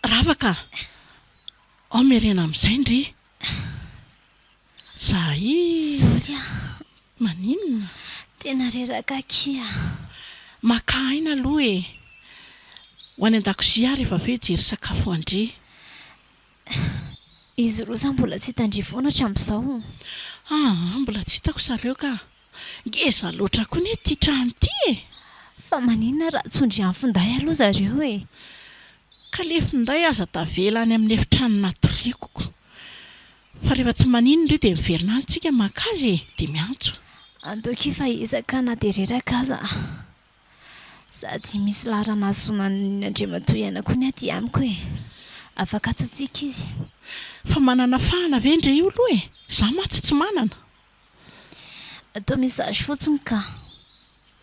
Ravaka a! Ao miarena amin'izay ndry! Zahay! Zory a! Maninona? Tena reraka akia! Maka aina aloha e! Ho any an-dakozia aho rehefa avy eo hijery sakafo ho an-dry. Izy roa za mbola tsy hitan-dry foana hatramin'izao. Aa, mbola tsy hitako zareo ka! Ngeza loatra koa anie ity trano ity e! Fa maninona raha tsy ondry amin'ny finday aloha zareo e? Ka le finday aza tavela any amin'ny efitrano natoriako ko. Fa rehefa tsy maninona io dia miverina any tsika maka azy e! Dia miantso. Andao akia fa hiezaka na dia reraka aza. Sady misy laharana ahazoana an'i Andriamatoa Iaina koa ny aty amiko e! Afaka antsointsika izy. Fa manana fahana ve ndry io aloha e? Za mantsy tsy manana. Atao message fotsiny ka.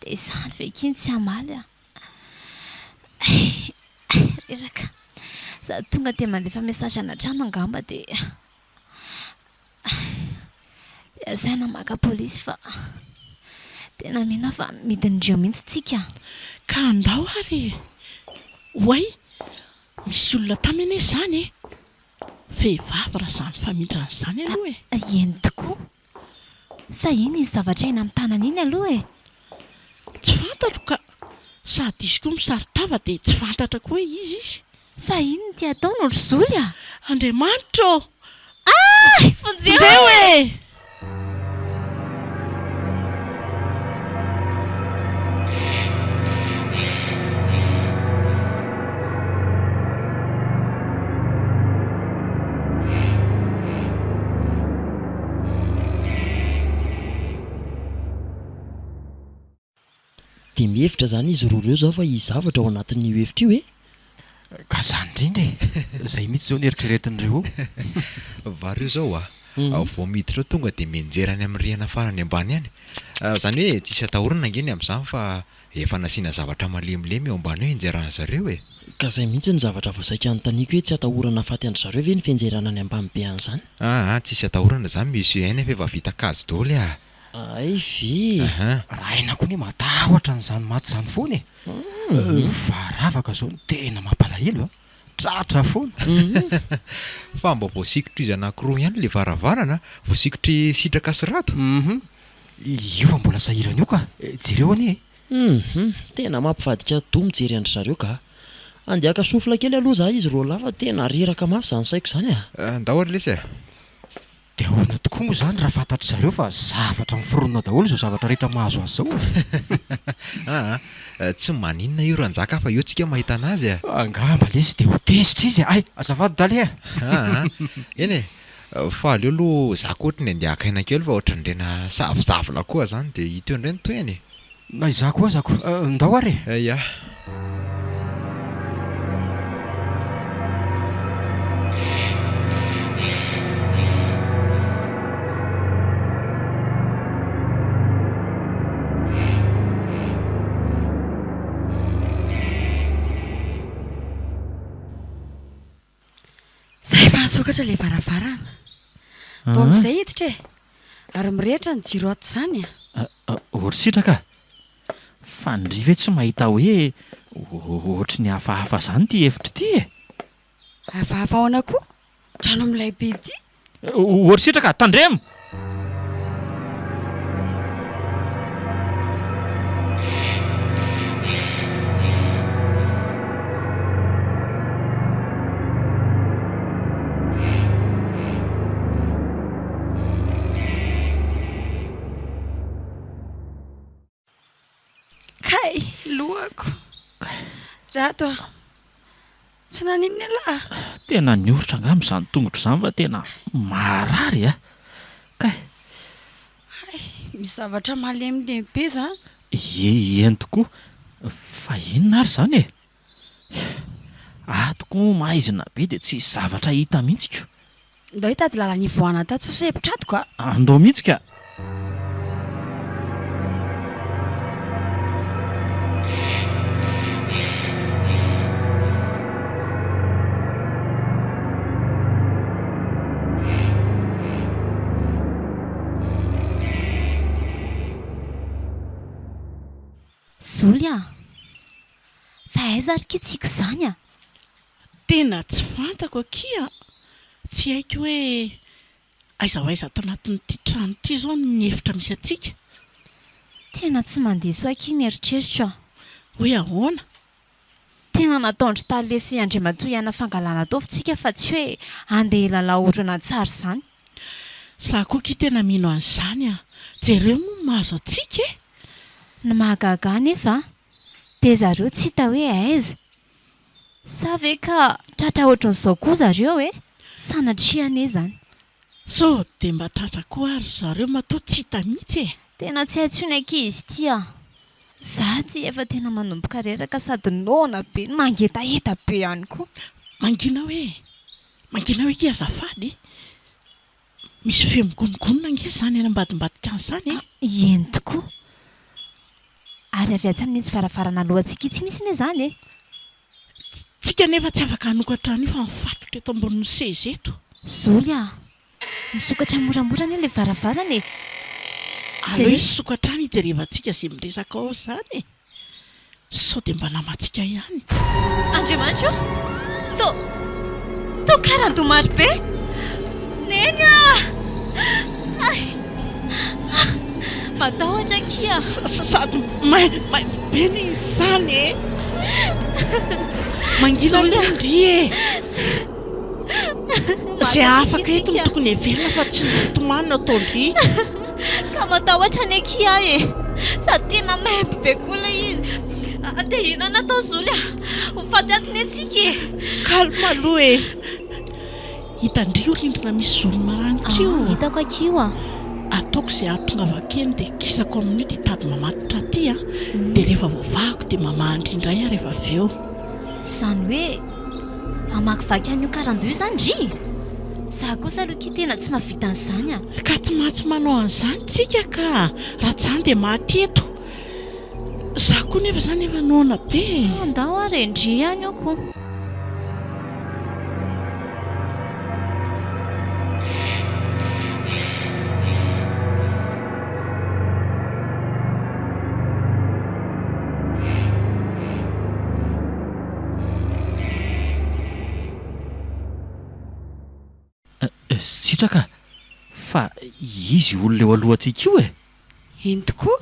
Dia izany ve akia no tsy hamaly a! Reraka. Za tonga dia mandefa message any an-trano angamba dia dia asaina maka polisy fa tena mino aho fa midin-drio mihitsy tsika. Ka andao ary e! Oay! Misy olona tamy anie izany e! Vehivavy raha izany famindrana izany aloha e! Eny tokoa! Fa iny iny zavatra eny amin'ny tanana iny aloha e! Tsy fantatro ka! Sady izy koa misaron-tava dia tsy fantatra koa hoe iza izy. Fa inona ity ataonao ry Zoly a! Andriamanitra ô! Ay! Vonjeo Vonjeo e! Dia mihevitra izany izy roa ireo izao fa hisy zavatra ao anatin'io efitra io e? Ka izany indrindra e! Izay mihitsy izao no eritreretin'ireo ao. Vary io izao a! Vao miditra ao tonga dia mianjera any amin'ny rihana farany ambany any. Izany hoe tsisy atahorana ange ny amin'izany fa efa nasiana zavatra malemilemy eo ambany eo hianjeran'ny zareo e! Ka izay mihitsy ny zavatra vao saika anontaniako hoe tsy atahorana hahafaty an-dry zareo ve ny fianjerana any ambany be any izany? Aa tsisy atahorana izany monsieur Aina fa efa vita kajy daholo e! Hay ve e! Raha aina koa anie matahotra an'izany maty izany foana e! Fa ravaka izao no tena mampalahelo a! Tratra foana! Fa mba voasikotr'izy anankiroa ihany ilay varavarana, voasikotry Sitraka sy Rado. Io fa mbola sahirana io ka! Jereo anie e! Hum tena mampivadika doha mijery an-dry zareo ka! Andeha haka souffle kely aloha za izy roalahy fa tena reraka mafy izany saiko izany a! Ndao ary lesy a! Dia ahoana tokoa moa izany raha fantatry zareo fa zavatra miforonina daholo izao zavatra rehetra mahazo azy izao e? Aa, tsy maninona io Ranjaka fa eo tsika mahita anazy a! Angamba lesy dia ho tezitra izy a! Hay, azafady Dale a! Aa, eny e! Fa aleo aloha za koa ohatry ny andeha haka aina kely fa ohatry ny rena savozavona koa zany dia hita eo indray ny tohiny e! Na izaho koa aza ko! Ndao ary e! Ya. Zay efa nisokatra ilay varavarana. Tao amin'izay hiditra e! Ary mirehitra ny jiro ato izany a! Ory sitraka a! Fa ndry ve tsy mahita hoe ohatry ny hafahafa izany ity efitra ity e? Hafahafa ahoana koa? Trano milay be ity! Ory sitraka a! Tandremo! Kay, lohako. Rado a! Tsy naninona ialahy? Tena nioritra angamba izany tongotro izany fa tena marary a! Kay! Hay, misy zavatra malemilemy be izany. Ie, eny tokoa. Fa inona ary izany e? Ato koa maizina be dia tsisy zavatra hita mihitsy ko. Ndao hitady lalana hivoahana tato sao sempotra ato ka. Andao mihitsy ka. Zoly a! Fa aiza ary ki tsika izany a? Tena tsy fantako akia a! Tsy haiko hoe aiza ho aiza ato anatin'ity trano ity izao ny efitra misy antsika. Tena tsy mandiso akia ny eritreritro a! Hoe ahoana? Tena nataon-dry Tale sy Andriamatoa Iana fangalana taovy tsika fa tsy hoe handeha hilalao horonantsary izany. Za koa akia tena mino an'izany a! Jereo moa ny mahazo antsika e! Ny mahagaga ahy nefa dia zareo tsy hita hoe aiza. Sa ve ka tratra ohatran'izao koa zareo e? Sanatria anie izany. Sao dia mba tratra koa ary zareo matoa tsy hita mihitsy e! Tena tsy hay tsony akia izy ity a! Za ty efa tena manomboka reraka sady noana be no mangetaheta be ihany koa. Mangina hoe! Mangina hoe akia azafady! Misy feo migonongonona ange izany any ambadimbadika any izany e! Eny tokoa. Ary avy atsy amin'itsy varavarana alohantsika itsy mihitsy anie izany e! Tsika anefa tsy afaka hanokatra an'io fa mifatotra eto ambonin'ny seza eto. Zoly a! Misokatra moramora anie ilay varavarana e! Aleo hisokatra any hijerevantsika izay miresaka ao izany e! Sao dia mba namantsika ihany. Andriamanitra o! Tô, tô karandoha maro be! Neny a! Hay! Ah! Matahotra akia! Sady may, may be ny izany e! Mangina aloha ndry e! Izay afaka eto no tokony heverina fa tsy ny mitomany no ataon-dry. Ka matahotra anie akia aho e! Sady tena maimbo be koa ilay izy. Dia inona no atao Zoly a? Ho faty ato anie tsika e! Calme aloha e! Hitan-dry io rindrina misy zorony maranitra io? Ah, hitako akia io a! Ataoko izay hahatongavako eny dia kisako amin'io ity tady mamatotra ity a! Dia rehefa voavahako dia mamaha an-dry indray aho rehefa avy eo. Izany hoe hamakivaky an'io karandoha io izany ndry? Za kosa aloha ki tena tsy mahavita an'izany a! Ka tsy maintsy manao an'izany tsika ka! Raha tsy izany dia maty eto! Za koa nefa izany efa noana be e! Andao ary e! Ndry ihany io ko! Sitraka a! Fa izy io olona eo alohantsika io e! Eny tokoa!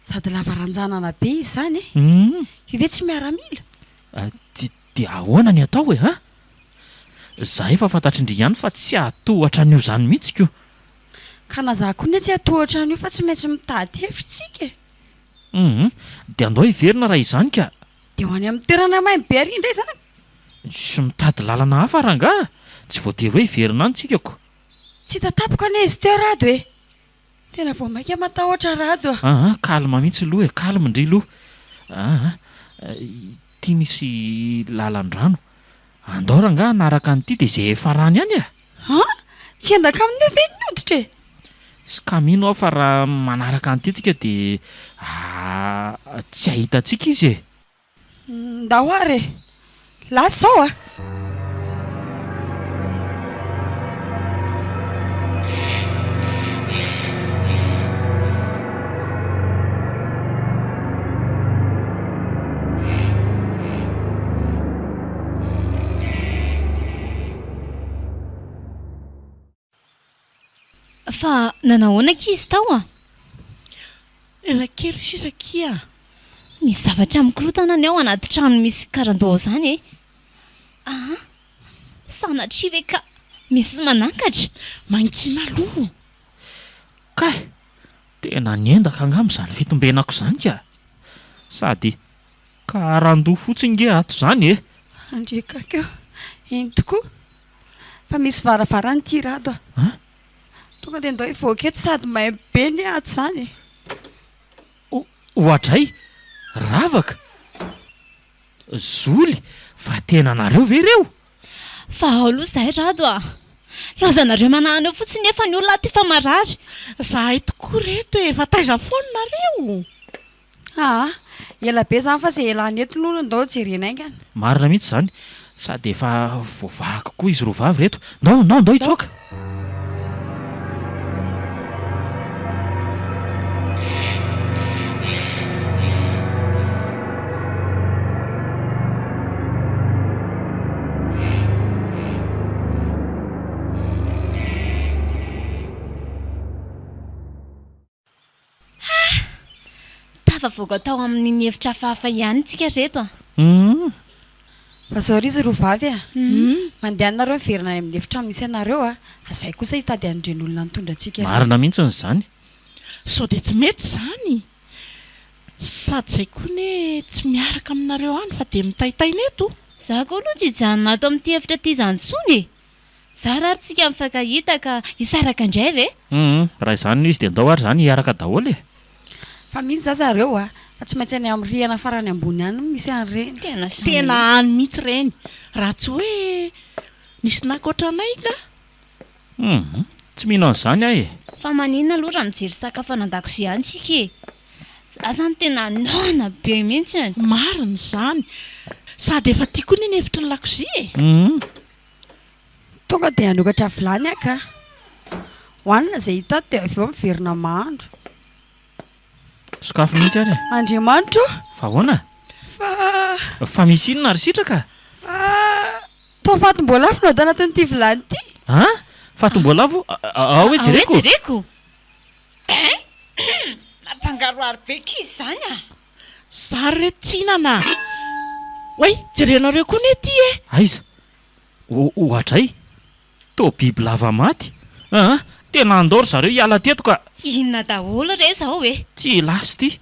Sady lava ranjanana be izy izany e! Io ve tsy miaramila? Dia ahoana ny atao e an? Za efa fantatry ndry ihany fa tsy hahatohatra an'io izany mihitsy ko! Ka na za koa anie tsy hahatohatra an'io fa tsy maintsy mitady hevitra tsika e! Hum, dia andao hiverina raha izany ka! Dia ho any amin'ny toerana maimbo be ary indray izany? Tsy mitady lalana hafa rangaha, tsy voatery hoe hiverina any tsika ko! Tsy hita tampoka anie izy teo Rado e! Tena vao mainka matahotra Rado a! Aa, calme mihitsy loha e, calme ndry loha! Aa, ity misy lalan-drano, andao rangaha hanaraka an'ity dia izay hiafarany any e! An! Tsy endaka amin'io ve ny hoditra e? Ska mino aho fa raha manaraka an'ity tsika dia tsy hahita antsika izy e! Ndao ary e! Lasa izao a! Fa nanahoana akia izy tao a? Ela kely sisa akia a! Misy zavatra mikorotana anie ao anaty trano misy karandoha ao izany e! Aa! Sanatria ve ka misy manankatra? Mangina aloha! Kay! Tena niendaka angamba izany fitombenako izany ka! Sady karandoha fotsiny nge ato izany e! Andriakaka eo! Eny tokoa! Fa misy varavarana ity Rado a! An? Tonga dia ndao hivoaka eto sady maimbo be anie ato izany e! Oadray! Ravaka! Zoly! Fa tena nareo ve ireo? Fa ao aloha izahay Rado a! Laozanareo manahana eo fotsiny nefa ny olona ato efa marary! Zahay tokoa reto e! Efa taiza foana nareo? Aa! Ela be zany fa zay elany eto aloha ndao jerena haingana. Marina mihitsy izany, sady efa voavahako koa izy roavavy ireto. Ndao, ndao, ndao hitsoaka! Ha! Tafavoaka tao amin'iny efitra hafahafa ihany tsika reto a! Humm! Fa zao ry izy roa vavy a! Mandehana nareo miverina any amin'ny efitra misy anareo a! Fa zahay kosa hitady an'ireny olona nitondra antsika ireny. Marina mihitsiny izany. Sao dia tsy mety izany? Sady zay koa anie tsy miaraka aminareo any fa dia mitaintaina eto. Za koa aloha tsy hijanona ato amin'ity efitra ity izany intsony e! Zara ary tsika mifankahita ka hisaraka indray ve? Humm, raha izany no izy dia ndao ary izany hiaraka daholo e! Fa mino za zareo a, fa tsy maintsy any amin'ny rihana farany ambony any no misy an'ireny. Tena zany Tena mihitsy. any mihitsy ireny, raha tsy hoe nisy naka ohatranay ka! Humm, tsy mino an'izany aho e! Fa maninona aloha raha mijery sakafo any an-dakozia any tsika e? Za zany tena noana be mihitsy. Marina izany, sady efa tiako koa ny hevitry ny lakozia e! Humm. Tonga dia hanokatra vilany aho ka. Hohanina izay hita ato dia avy eo miverina mahandro. Sokafy mihitsy ary e. Andriamanitra o! Fa ahoana? Fa. Fa misy inona ry Sitraka? Fa. Toa fatim-boalavo no ato anatin'ity vilany ity. An? Fatim-boalavo? Ao hoe jereko. Ao hoe jereko. Mampangaroharo be akia izany a! Za ry reto tsy hihinana a! Oay, jerenareo koa anie ity e! Aiza? Oadray! Toa biby lava maty! Aa! Tena andao ry zareo hiala teto ka! Inona daholo re izao e! Tsy lasa ity!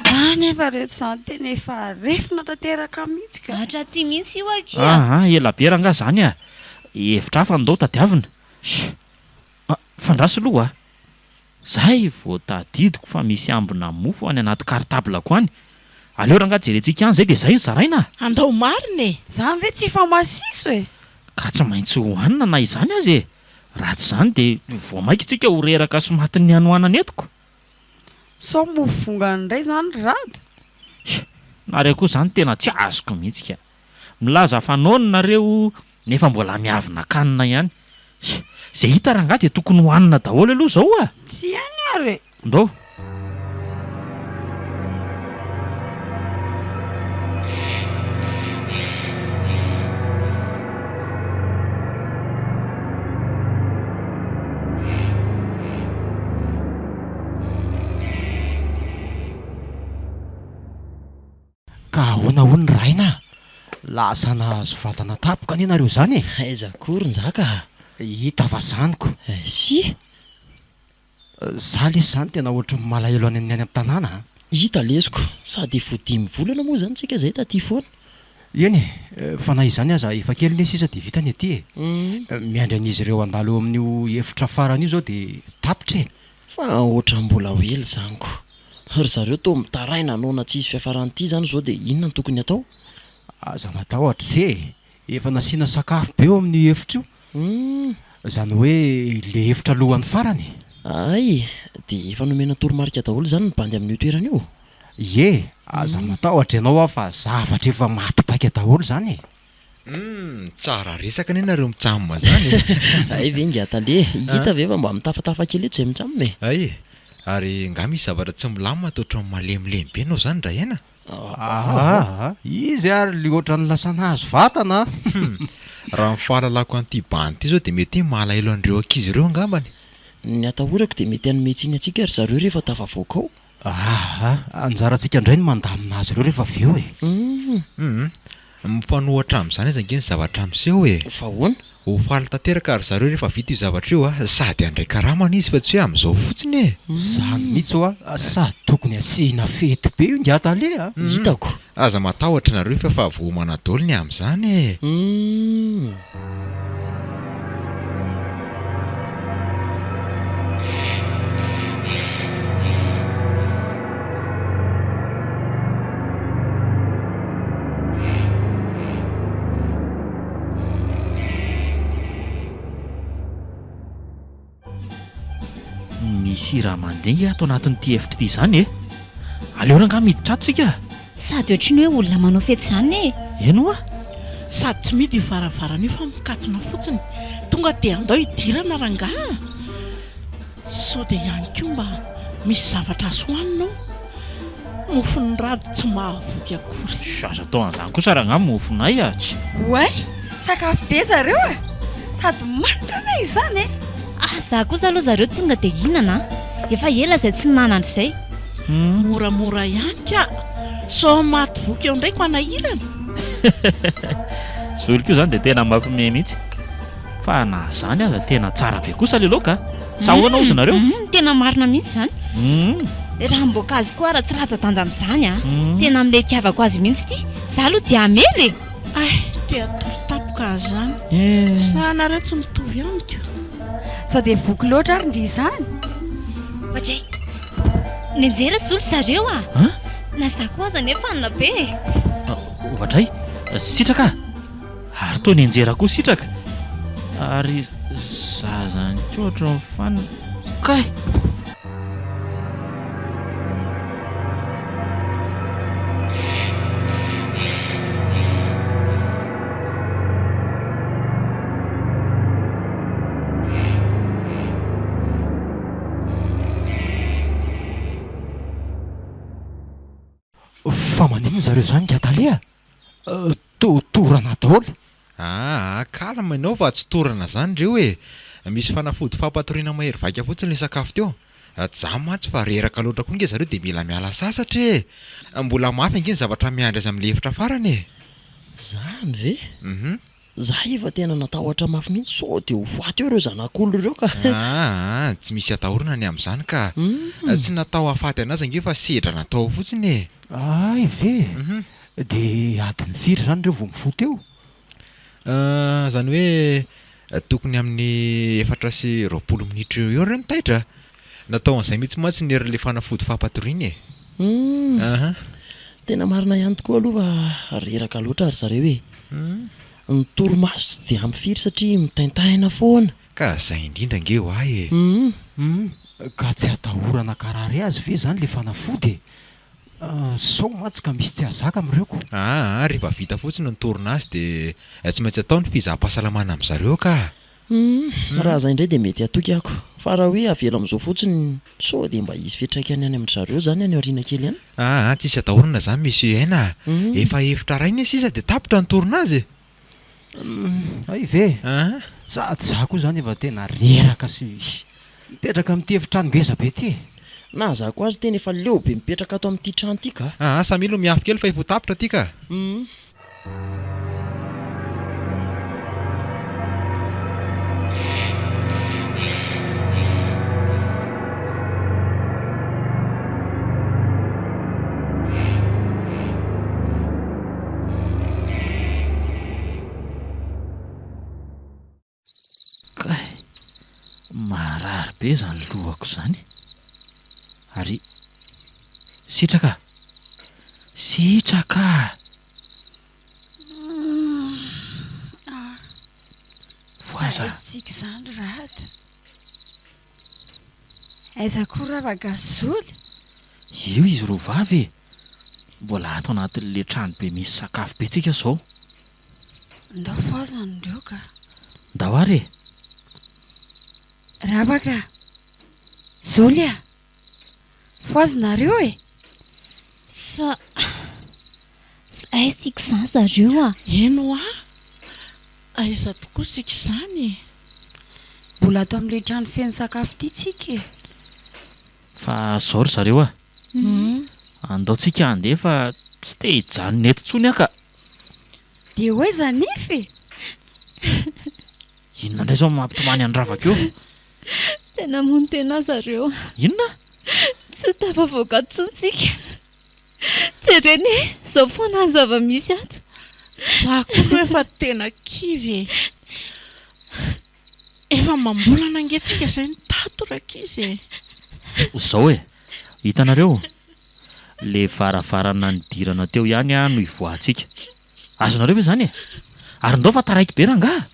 Za nefa reto zany tena efa refona tanteraka mihitsy ka! Hatraty mihitsy io akia! Aa! Ela be rangaha zany a! Hevitra hafa ndao tadiavina! Sh! Fandraso aloha a! Zay vao tadidiko fa misy ambina mofo any anaty cartable-ko any. Aleo rangaha jerentsika any zay dia zay no zaraina a! Andao marina e! Zany ve tsy efa masiso e! Ka tsy maintsy hohanina na izany aza e! Raha tsy izany dia vao maika tsika ho reraka sy matin'ny hanoanana eto ko! Sao mofo vongany indray izany ry Rado? Sh! Nareo koa izany tena tsy azoko mihitsy ka! Milaza fa noana nareo Nefa mbola miavona kanina ihany. Sh! Izay hita rangahy dia tokony hohanina daholo aloha izao a! Tsy ihany ary e! Ndao. Ahoana hono ry Raina a? Lasa nahazo vatana tampoka anie nareo izany e! Aiza akory Njaka a! Hita fa zany ko! Si! Za lesy izany tena ohatran'ny malahelo any amin'ny any am-tanàna a! Hita lesiko! Sady efa ho dimy volana moa izany tsika izay taty foana. Eny e! Fa na izany aza efa kely ne sisa dia vita ny aty e! Miandry an'izy ireo handalo eo amin'io efitra farany io izao dia tapitra e! Fa ohatran'ny mbola ho ela izany ko! Ry zareo toa mitaraina noana tsy hisy fiafarany ity izany izao dia inona no tokony hatao? Aza matahotra se e! Efa nasiana sakafo be ao amin'io efitra io. Izany hoe ilay efitra alohan'ny farany e! Hay! Dia efa nomena toromarika daholo izany ny bandy amin'io toerana io? Ie! Aza matahotra ianao aho fa zavatra efa maty paika daholo izany e! Humm tsara resaka anie nareo mitsam zany e! Hay ve ingahy tale, hita ve fa mba mitafatafa kely eto izay mitsam e! Hay e! Ary nga misy zavatra tsy milamina toa ohatran'ny malemilemy be nao zany Raena? Aa! Izy ary le ohatran'ny lasa nahazo vatana a! Humm! Raha ny fahalalako an'ity bandy ity zao dia mety hoe malahelo an'ireo ankizy ireo angambany. Ny atahorako dia mety hanome tsiny antsika ry zareo rehefa tafavoaka ao. Aa! Anjarantsika indray ny mandamina azy ireo rehefa avy eo e! Humm! Mifanohitra amin'izany aza ange ny zavatra miseho e! Fa ahoana? Ho faly tanteraka ry zareo rehefa vita io zavatra io a! Sady handray karamana izy fa tsy hoe amin'izao fotsiny e! Zany mihitsy hoa! Sady tokony asiana fety be io ingahy tale a! Hitako! Aza matahotra nareo fa efa voaomana daholo ny amin'izany e! Humm! Misy raha mandeha ato anatin'ity efitra ity izany e! Aleo rangahy miditra ato tsika! Sady ohatry ny hoe olona manao fety izany e! Eny oa! Sady tsy mihidy io varavarana io fa mikatona fotsiny. Tonga dia andao hidirana rangahy a! Sao dia ihany koa mba misy zavatra azo hohanina ao? Mofon'ny rado tsy mahavoky akory. Aza atao an'izany kosa rangahy mofonay a! Tsy. Oay! Sakafo be zareo a! Sady manitra anie izany e! Ah za kosa aloha zareo tonga dia hihinana a! Efa ela izay tsy nihinanana izay. Moramora ihany ka! Sao maty voky eo indray ko hanahirana! Zoly koa izany dia tena mampiomehy mihitsy. Fa na izany aza tena tsara be kosa le laoka a! Sa ahoana hozy nareo? Humm tena marina mihitsy izany. Ranom-boankazo koa ara tsy latsa-danja amin'izany a! Tena amin'ilay itiavako azy mihitsy ity. Za aloha dia hamely e! Hay, te hatory tampoka aho izany. Sa nareo tsy mitovy amiko? Sao dia voky loatra ary ndry izany? Ohatray, nianjera Zoly zareo a! Na za koa aza anefa hanina be e! Ohatray, sitraka a! Ary toa nianjera koa sitraka. Ary za zany koa ohatran'ny fanina. Kay! Fa maninona zareo izany nga tale a? Toa torana daholo. Aa calme ianao fa tsy torana zany reo e! Misy fanafody fampatoriana mahery vaika fotsiny le sakafo teo. Jam mantsy fa reraka loatra koa nge zareo de mila miala sasatra e! Mbola mafy ange ny zavatra miandry azy amle efitra farany e! Zany ve? Za efa tena natahotra mafy mihitsy sao dia ho faty eo ireo zanak'olona ireo ka. Aa tsy misy atahorana ny amin'izany ka. Tsy natao hahafaty an'azy ange fa sedra natao fotsiny e. Hay ve? Dia adiny firy izany ireo vao mifoha teo? Izany hoe tokony amin'ny 24 minitra eo ho eo ireo no taitra. Natao an'izay mihitsy mantsy ny herin'ilay fanafody fampatoriana e. Humm. Aha. Tena marina ihany tokoa aloha fa reraka loatra ry zareo e. Ny torimaso tsy dia ampy firy satria mitaintaina foana. Ka zay indrindra ange hoa e. Humm. Ka tsy atahorana hankarary azy ve izany ilay fanafody e? Sao mantsy ka misy tsy hahazaka amin'ireo ko. Aa rehefa vita fotsiny ny tournage dia tsy maintsy atao ny fizaham-pahasalamana amin'zareo ka. Humm, raha zay indray dia mety hatoky ako. Fa raha hoe avela amin'izao fotsiny sao dia mba hisy fiantraikany any amin-dry zareo izany any aoriana kely any? Aa tsisy atahorana zany monsieur Aina a! Efa efitra ray ne sisa dia tapitra ny tournage e! Humm, hay ve? Aa. Sady za koa zany efa tena reraka sy mipetraka amin'ity efitrano ngeza be ity e! Na za koa aza tena efa leo be mipetraka ato amin'ity trano ity ka. Aa samia aloha miafy kely fa efa ho tapitra ity ka. Humm. Kay! Marary be izany lohako izany. Ary Sitraka! Sitraka! Voaza! Aiza tsika izany ry Rado? Aiza koa Ravagasoly? Io izy roa vavy e! Mbola ato anatin'ilay trano be misy sakafo be tsika izao. Ndao foazana ndreo ka. Ndao ary e! Ravaka a! Zoly a! Foazinareo e! Fa fa aiza tsika izany zareo a? Eny hoa! Aiza tokoa tsika izany e? Mbola ato amin'ilay trano feno sakafo ity tsika e! Fa zao ry zareo a! Andao tsika handeha fa tsy te hijanona eto intsony aho ka! Dia ho aiza anefa e? Inona indray izao no mampitomany an'i Ravaka eo? Dia namono tena zareo. Inona? Tsy ho tafavoaka intsony tsika. Jerena e, izao foana ny zava-misy ato. Za koa aloha efa tena kivy e. Efa amam-bolana ange tsika izay no tato rankizy e. Izao e, hitanareo? Le varavarana nidirana teo ihany no hivoahantsika. Azonareo ve izany e? Ary ndao fa taraiky be rangaha!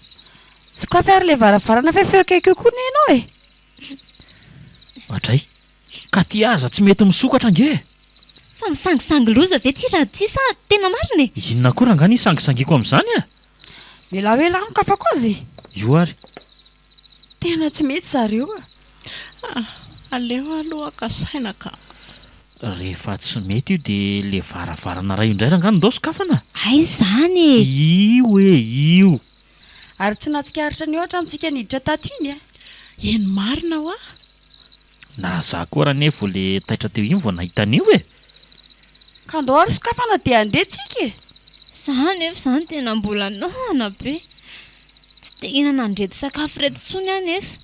Sokafy ary le varavarana fa efa eo akaiky eo koa ny enao e! Adray! Ka ty aza tsy mety misokatra ange e! Fa misangisangy loza ve ty rado ty sa tena marina e? Inona koa rangaha ny hisangisangiako amin'izany e? Mialà hoe lany kafako azy e! Io ary! Tena tsy mety zareo a! Ah, aleo aloha haka saina ka! Rehefa tsy mety io dia le varavarana iray io indray rangaha no ndao sokafana? Aiza izany e? Io e, io! Ary tsy nahatsikaritra an'io hatramintsika niditra tato iny e! Eny marina hoa! Na za koa ary anie vao le taitra teo iny vao nahita an'io e! Ka ndao ary sokafana dia handeha tsika e! Za anefa izany tena mbola noana be! Tsy te hihinana an'ireto sakafo ireto intsony aho nefa.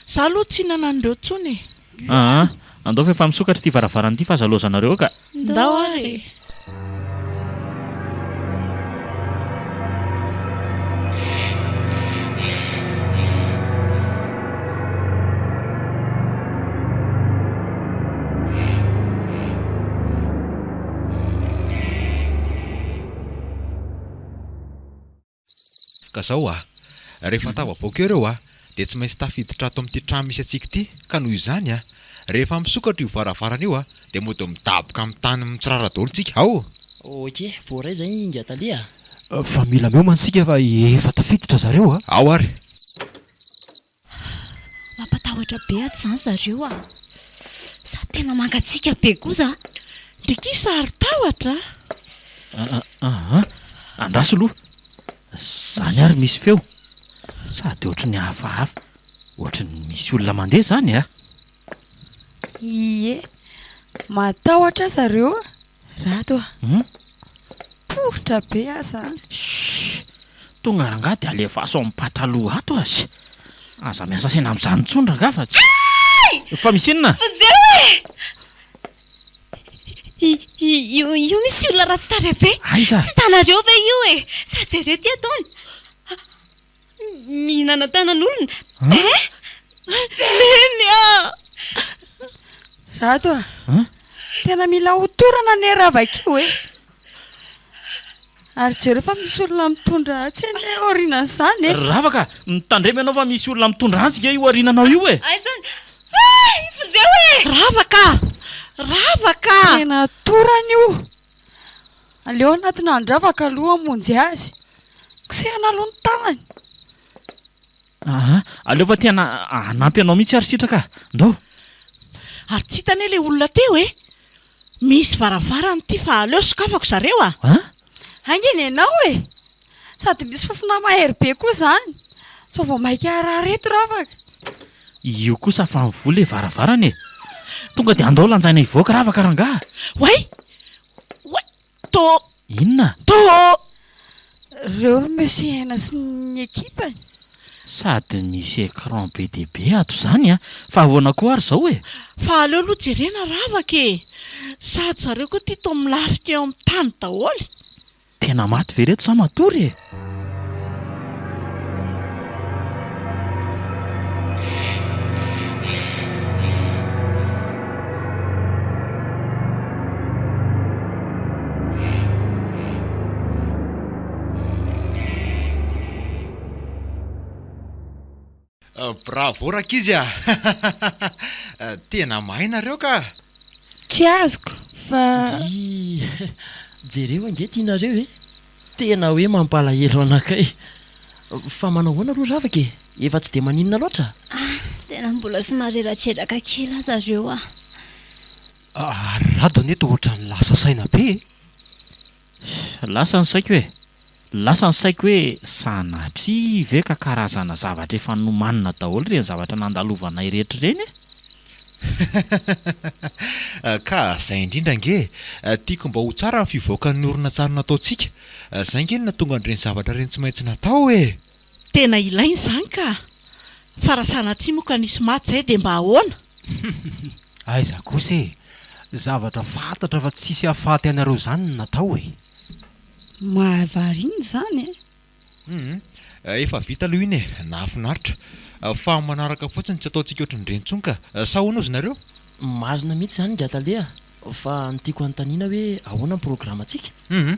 Za aloha tsy hihinana an'ireo intsony e! Aa! Andao fa efa misokatra ity varavarana ity fa aza lozanareo eo ka! Ndao ary e! Ka zao a! Rehefa tafavoaka eo ireo a, dia tsy maintsy tafiditra ato amin'ity trano misy antsika ity, ka noho izany a, rehefa misokatra io varavarana io a, dia mody midaboka amin'ny tany mitsirara daholo tsika, ao! Ok, voaray zay ingahy tale a! Fa mila miomana isika fa efa tafiditra zareo a! Ao ary! Mampatahotra be ato izany zareo a! Sady tena mangatsiaka be koa za. Ndry ki saro-tahotra a! Aa, andraso aloha! Zany ary misy feo! Sady ohatry ny hafahafa, ohatry ny misy olona mandeha zany a! Ie, matahotra zareo a! Rado a! Poritra be aza an! Shh! Tonga rangahy dia alefaso amin'ny pataloha ato a! Shh! Aza miasa saina amin'izany intsony rangahy fa tsy. Hay! Fa misy inona? Vonjeo e! Io io misy olona ratsy tarehy be! Aiza? Tsy hitanareo ve io e? Sady jereo ity ataony! Mihinana tanan'olona eh! Neny a! Rado a! Tena mila hotorana anie ravaka io e! Ary jereo fa misy olona mitondra antsy anie aorianan'izany e! Ravaka, mitandrema ianao fa misy olona mitondra antsy nge io aoriananao io e! Aiza ny. Hay! Vonjeo e! Ravaka! Ravaka! Tena torana io! Aleo hanatona an-dRavaka aloha hamonjy azy. Kosehana aloha ny tanany. Aa, aleo fa tena hanampy anao mihitsy ary Sitraka a! Ndao! Ary tsy hita anie ilay olona teo e! Misy varavarana ity fa aleo sokafako zareo a! An? Haingana ianao e! Sady misy fofona mahery be koa izany. Sao vao mainka harary eto Ravaka. Io kosa fa mivoha ilay varavarana e! Tonga dia andao lanjaina hivoaka ravaka rangaha. Oay! Oay! To. Inona? To. Reo ry Monsieur Aina sy ny ekipany. Sady misy écran be dia be ato izany an! Fa ahoana koa ary izao e? Fa aleo aloha jerena ravaka e! Sady zareo koa ity toa milafika eo amin'ny tany daholo. Tena maty ve reto sa matory e? Bravo rankizy a! Tena mahay nareo ka! Tsy azoko fa. Ndrii! Jereo ange ty nareo e! Tena hoe mampalahelo anakay! Fa manao ahoana aloha Ravaka e? Efa tsy dia maninona loatra? Ah! Tena mbola somary reratreraka kely aza reo ah! Ary Rado anie toa ohatran'ny lasa saina be e! Lasa ny saiko e! Lasa ny saiko hoe sanatria ve ka karazana zavatra efa nomanina daholo ireny zavatra nandalovanay rehetra ireny e? Ka zay indrindra ange e! Tiako mba ho tsara ny fivoakan'ny horonantsary nataontsika. Zay ange no nahatonga an'ireny zavatra ireny tsy maintsy natao e! Tena ilaina izany ka! Fa raha sanatria moa ka nisy maty izay dia mba ahoana? Aiza kosa e! Zavatra fantatra fa tsisy hahafaty anareo izany no natao e! Mahavariana izany e! Hum, efa vita aloha iny e! Nahafinaritra. Fa amin'ny manaraka fotsiny tsy ataontsika ohatran'ireny intsony ka! Sa ahoana ozy nareo? Marina mihitsy izany Ingahy Tale a! Fa ny tiako hanontaniana hoe ahoana ny programantsika? Hum,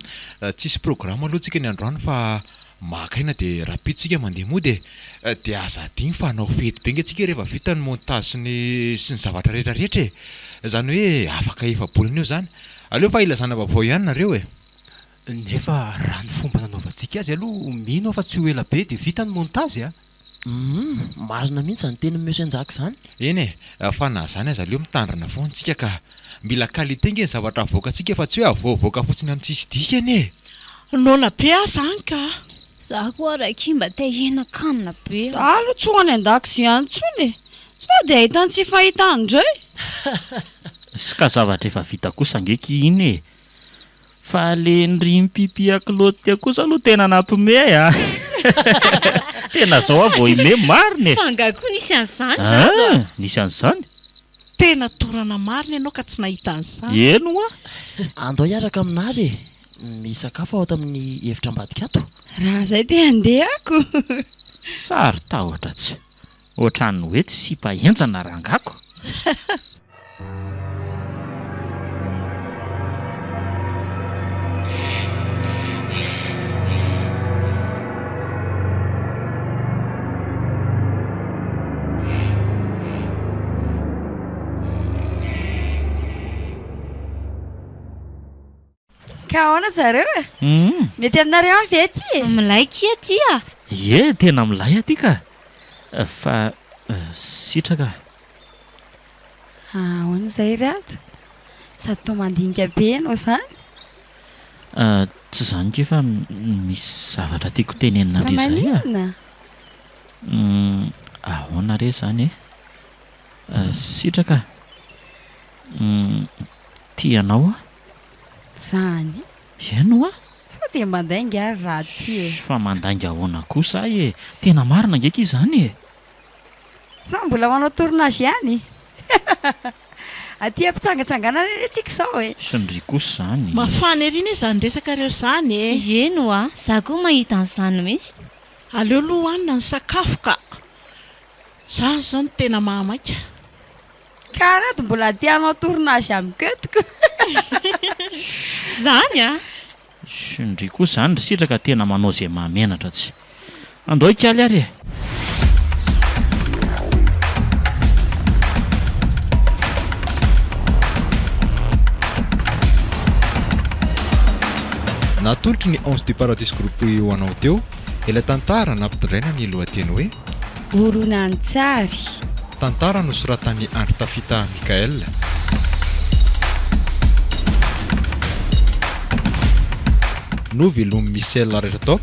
tsisy programa aloha tsika ny androany fa maka aina dia rahampitso tsika mandeha mody e! Dia aza adino fa hanao fety be nge tsika rehefa vita ny montage sy ny sy ny zavatra rehetra rehetra e! Izany hoe afaka efa-bolana eo izany. Aleo fa ilazana vaovao ihany nareo e! Nefa raha ny fomba nanaovantsika azy aloha mino aho fa tsy ho ela be dia vita ny montage a! Humm, marina mihitsy izany tenin'i Monsieur Njaka izany. Eny e, fa na izany aza aleo mitandrina foana tsika ka. Mila qualité nge ny zavatra avoakantsika fa tsy hoe avoavoaka fotsiny amin'ny tsisy dikany e! Noana be aho zany ka. Za koa raiky mba te hihinan-kanina be. Za aloha tsy ho any an-dakozia any intsony e! Sao dia ahitany tsy fahitany indray. Ska zavatra efa vita kosa ange ki iny e! Fa le ndry mipipi culotte kosa aloha tena nampime a! Tena zao aho vao hime marina e! Fa angaha koa nisy an'izany Rado a! Aa! Nisy an'izany? Tena torana marina ianao ka tsy nahita an'izany. Eny hoa! Andao hiaraka aminà re e! Misy sakafo ao ato amin'ny efitra ambadika ato. Raha izay dia handeha ako. Saro-tahotra tsy. Ohatran'ny hoe tsy sipa henjana rangako. Ka ahoana zareo e? Mety aminareo any ve aty e? Milay kia aty a! Ie, tena milay aty ka! Fa sitraka. Ahoana izay ry Rado? Sady toa mandinika be ianao izany? Tsy izany kia fa misy zavatra tiako tenenina Fa ndry izay a! maninona? Ahoana re izany e? Sitraka, tia anao aho. Zany? Eny hoa! Sao dia mandainga ary raha ty e! Fa mandainga ahoana kosa ahy e! Tena marina ange akia izany e! Sa mbola manao tournage ihany? Aty ampitsangatsanganana anie tsika izao e! Sndry kosa izany. Mafana ery anie izany resakareo izany e! Eny hoa, za koa mahita an'izany mihitsy. Aleo aloha hohanina ny sakafo ka! Zany izao no tena mahamaika. Ka rado mbola te hanao tournage amiko eto ko. Zany a! Ndry koa zany ry sitraka tena manao ze mahamenatra tsy. Andao hikaly ary e! Natolotry ny Ange du Paradis Group ho anao teo ilay tantara nampitondraina ny lohateny hoe. Horonantsary. Tantara nosoratan'i Andry Tafita Michaël. Novelomin'i Michel Rajatop,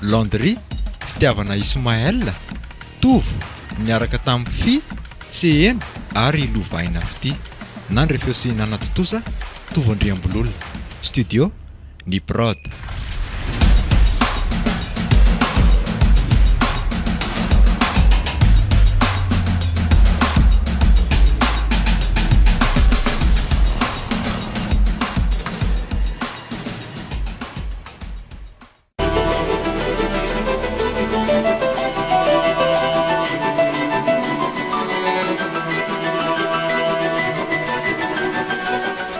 Landry, Fitiavana Ismaël, Tovo, niaraka tamin'i Fy, Seheno. ary Lovaina Fitia. Nandre feo sy nanatontosa, Tovo Andriambololona. Studio, Ny Prod.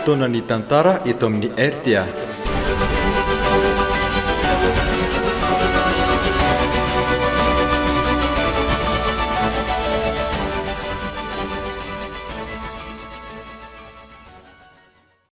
Fotoanan'ny tantara eto amin'ny rta.